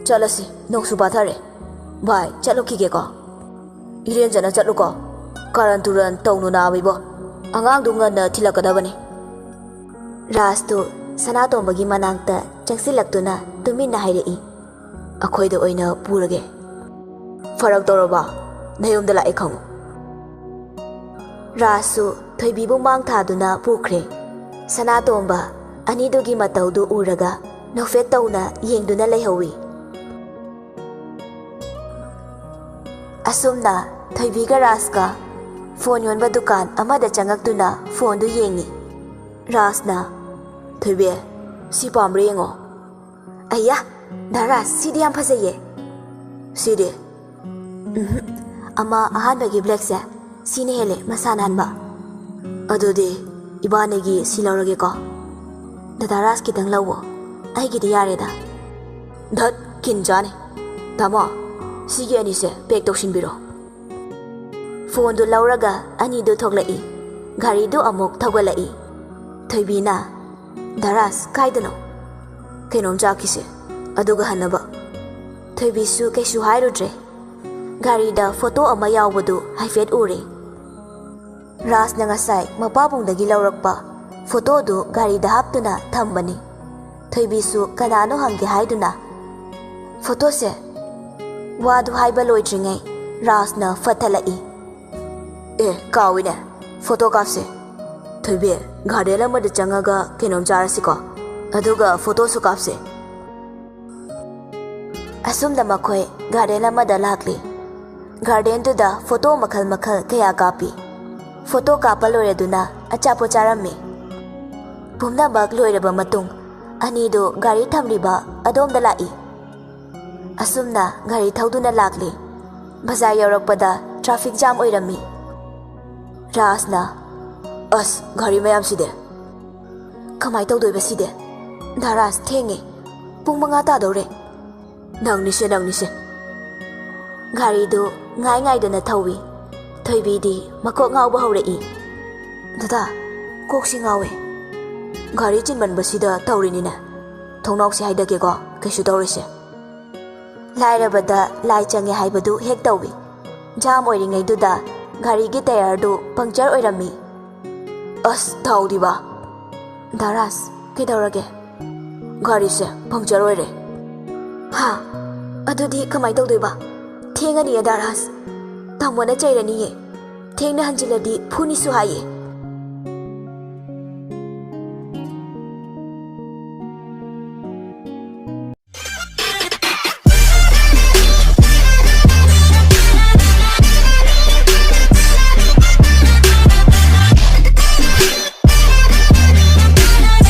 ꯆꯠꯂꯁꯤ, ꯅꯣꯡꯁꯨ ꯄꯥꯊꯔꯦ꯫ ꯚꯥꯏ, ꯆꯠꯂꯨꯈꯤꯒꯦꯀꯣ꯫ ꯏꯔꯦꯟꯖꯅ ꯆꯠꯂꯨꯀꯣ꯫ ꯀꯥꯔꯟ ꯇꯨꯔꯟ ꯇꯧꯅꯨ ꯅꯥꯕ ꯏꯕꯣ꯫ ꯑꯉꯥꯡꯗꯨ ꯉꯟꯅ ꯊꯤꯜꯂꯛꯀꯗꯕꯅꯤ꯫" ꯔꯥꯖꯇꯨ ꯁꯅꯥꯇꯣꯝꯕꯒꯤ ꯃꯅꯥꯛꯇ ꯆꯪꯁꯤꯜꯂꯛꯇꯨꯅ ꯇꯨꯃꯤꯟꯅ ꯍꯥꯏꯔꯛꯏ꯫ "ꯑꯩꯈꯣꯏꯗ ꯑꯣꯏꯅ ꯄꯨꯔꯒꯦ꯫" "ꯐꯔꯛ ꯇꯧꯔꯕ? ꯅꯌꯨꯝꯗ ꯂꯥꯛꯑꯦ ꯈꯪꯉꯨ꯫" ꯔꯥꯖꯁꯨ ꯊꯣꯏꯕꯤꯕꯨ ꯃꯥꯡ ꯊꯥꯗꯨꯅ ꯄꯨꯈ꯭ꯔꯦ꯫ ꯁꯅꯥꯇꯣꯝꯕ ꯑꯅꯤꯗꯨꯒꯤ ꯃꯇꯧꯗꯨ ꯎꯔꯒ ꯅꯣꯛꯐꯦꯠ ꯇꯧꯅ ꯌꯦꯡꯗꯨꯅ ꯂꯩꯍꯧꯏ꯫ ꯑꯁꯨꯝꯅ ꯊꯣꯏꯕꯤꯒ ꯔꯥꯖꯀ ꯐꯣꯟ ꯌꯣꯟꯕ ꯗꯨꯀꯥꯟ ꯑꯃꯗ ꯆꯪꯉꯛꯇꯨꯅ ꯐꯣꯟꯗꯨ ꯌꯦꯡꯉꯤ꯫ ꯔꯥꯖꯅ, "ꯊꯣꯏꯕꯤ, ꯁꯤ ꯄꯥꯝꯕ꯭ꯔꯥ ꯌꯦꯡꯉꯣ꯫" "ꯑꯌꯥ, ꯗꯥ ꯔꯥꯖ, ꯁꯤꯗꯤ ꯌꯥꯝ ꯐꯖꯩꯌꯦ꯫" "ꯁꯤꯗꯤ?" "ꯎꯝꯍꯨꯝ, ꯑꯃ ꯑꯍꯥꯟꯕꯒꯤ ꯕ꯭ꯂꯦꯛꯁꯦ, ꯁꯤꯅ ꯍꯦꯜꯂꯦ ꯃꯁꯥ ꯅꯥꯟꯕ꯫" "ꯑꯗꯨꯗꯤ ꯏꯕꯥꯅꯤꯒꯤ ꯁꯤ ꯂꯧꯔꯒꯦꯀꯣ꯫" "ꯗꯥꯗꯥ ꯔꯥꯖ, ꯈꯤꯇꯪ ꯂꯧꯋꯣ, ꯑꯩꯒꯤꯗꯤ ꯌꯥꯔꯦꯗ꯫" "ꯙꯠ, ꯀꯤꯟ ꯆꯥꯅꯤ꯫ ꯇꯥꯃꯣ, ꯁꯤꯒꯤ ꯑꯅꯤꯁꯦ ꯄꯦꯛ ꯇꯧꯁꯤꯟꯕꯤꯔꯣ꯫" ꯐꯣꯟꯗꯨ ꯂꯧꯔꯒ ꯑꯅꯤꯗꯨ ꯊꯣꯛꯂꯛꯏ꯫ ꯒꯥꯔꯤꯗꯨ ꯑꯃꯨꯛ ꯊꯧꯒꯠꯂꯛꯏ꯫ ꯊꯣꯏꯕꯤꯅ, "ꯗꯥ ꯔꯥꯖ, ꯀꯥꯏꯗꯅꯣ?" "ꯀꯩꯅꯣꯝ ꯆꯥꯈꯤꯁꯦ, ꯑꯗꯨꯒ ꯍꯟꯅꯕ꯫" ꯊꯣꯏꯕꯤꯁꯨ ꯀꯩꯁꯨ ꯍꯥꯏꯔꯨꯗ꯭ꯔꯦ꯫ ꯒꯥꯔꯤꯗ ꯐꯣꯇꯣ ꯑꯃ ꯌꯥꯎꯕꯗꯨ ꯍꯥꯏꯐꯦꯠ ꯎꯔꯦ꯫ ꯔꯥꯖꯅ ꯉꯁꯥꯏ ꯃꯄꯥꯕꯨꯡꯗꯒꯤ ꯂꯧꯔꯛꯄ ꯐꯣꯇꯣꯗꯨ ꯒꯥꯔꯤꯗ ꯍꯥꯞꯇꯨꯅ ꯊꯝꯕꯅꯤ꯫ ꯊꯣꯏꯕꯤꯁꯨ ꯀꯅꯥꯅꯣ ꯍꯪꯒꯦ ꯍꯥꯏꯗꯨꯅ, "ꯐꯣꯇꯣꯁꯦ?" ꯋꯥꯗꯨ ꯍꯥꯏꯕ ꯂꯣꯏꯗ꯭ꯔꯤꯉꯩ ꯔꯥꯖꯅ ꯐꯠ ꯊꯠꯂꯛꯏ꯫ "ꯑꯦ, ꯀꯥꯎꯏꯅꯦ, ꯐꯣꯇꯣ ꯀꯥꯞꯁꯦ꯫ ꯊꯣꯏꯕꯤ, ꯒꯥꯔꯗꯦꯟ ꯑꯃꯗ ꯆꯪꯉꯒ ꯀꯩꯅꯣꯝ ꯆꯥꯔꯁꯤꯀꯣ, ꯑꯗꯨꯒ ꯐꯣꯇꯣꯁꯨ ꯀꯥꯞꯁꯦ꯫" ꯑꯁꯨꯝꯅ ꯃꯈꯣꯏ ꯒꯥꯔꯗꯦꯟ ꯑꯃꯗ ꯂꯥꯛꯂꯤ꯫ ꯒꯥꯔꯗꯦꯟꯗꯨꯗ ꯐꯣꯇꯣ ꯃꯈꯜ ꯃꯈꯜ ꯀꯌꯥ ꯀꯥꯞꯄꯤ꯫ ꯐꯣꯇꯣ ꯀꯥꯞꯄ ꯂꯣꯏꯔꯗꯨꯅ ꯑꯆꯥꯄꯣꯠ ꯆꯥꯔꯝꯃꯤ꯫ ꯄꯨꯝꯅꯃꯛ ꯂꯣꯏꯔꯕ ꯃꯇꯨꯡ, ꯑꯅꯤꯗꯨ ꯒꯥꯔꯤ ꯊꯝꯂꯤꯕ ꯑꯗꯣꯝꯗ ꯂꯥꯛꯏ꯫ ꯑꯁꯨꯝꯅ ꯒꯥꯔꯤ ꯊꯧꯗꯨꯅ ꯂꯥꯛꯂꯤ꯫ ꯕꯖꯥꯔ ꯌꯧꯔꯛꯄꯗ ꯇ꯭ꯔꯥꯐꯤꯛ ꯖꯥꯝ ꯑꯣꯏꯔꯝꯃꯤ꯫ ꯔꯥꯖꯅ, "ꯑꯁ, ꯒꯥꯔꯤ ꯃꯌꯥꯝꯁꯤꯗꯤ!" "ꯀꯃꯥꯏ ꯇꯧꯗꯣꯏꯕ ꯁꯤꯗꯤ? ꯗꯥ ꯔꯥꯖ, ꯊꯦꯡꯉꯦ꯫ ꯄꯨꯡ ꯃꯉꯥ ꯇꯥꯗꯧꯔꯦ꯫" "ꯅꯪꯅꯤꯁꯦ, ꯅꯪꯅꯤꯁꯦ꯫" ꯒꯥꯔꯤꯗꯨ ꯉꯥꯏ ꯉꯥꯏꯗꯅ ꯊꯧꯏ꯫ ꯊꯣꯏꯕꯤꯗꯤ ꯃꯀꯣꯛ ꯉꯥꯎꯕ ꯍꯧꯔꯛꯏ꯫ "ꯗꯗꯥ, ꯀꯣꯛꯁꯤ ꯉꯥꯎꯋꯦ꯫ ꯒꯥꯔꯤ ꯆꯤꯟꯃꯟꯕꯁꯤꯗ ꯇꯧꯔꯤꯅꯤꯅꯦ꯫ ꯊꯣꯡꯅꯥꯎꯁꯤ ꯍꯥꯏꯗꯒꯦꯀꯣ, ꯀꯩꯁꯨ ꯇꯧꯔꯣꯏꯁꯦ꯫ ꯂꯥꯏꯔꯕꯗ ꯂꯥꯏ ꯆꯪꯉꯦ ꯍꯥꯏꯕꯗꯨ ꯍꯦꯛ ꯇꯧꯏ꯫ ꯖꯥꯝ ꯑꯣꯏꯔꯤꯉꯩꯗꯨꯗ ꯒꯥꯔꯤꯒꯤ ꯇꯌꯥꯔꯗꯨ ꯄꯪꯆꯔ ꯑꯣꯏꯔꯝꯃꯤ꯫ ꯑꯁ, ꯗꯥꯎꯗꯤꯕ!" "ꯗꯥ ꯔꯥꯖ, ꯀꯩꯗꯧꯔꯒꯦ?" "ꯒꯥꯔꯤꯁꯦ ꯄꯪꯆꯔ ꯑꯣꯏꯔꯦ꯫" "ꯍꯥ? ꯑꯗꯨꯗꯤ ꯀꯃꯥꯏ ꯇꯧꯗꯣꯏꯕ? ꯊꯦꯡꯉꯅꯤꯌꯦ ꯗꯥ ꯔꯥꯖ꯫ ꯇꯥꯃꯣꯅ ꯆꯩꯔꯅꯤꯌꯦ꯫ ꯊꯦꯡꯅ ꯍꯟꯖꯤꯜꯂꯗꯤ ꯐꯨꯅꯤꯁꯨ ꯍꯥꯏꯌꯦ꯫"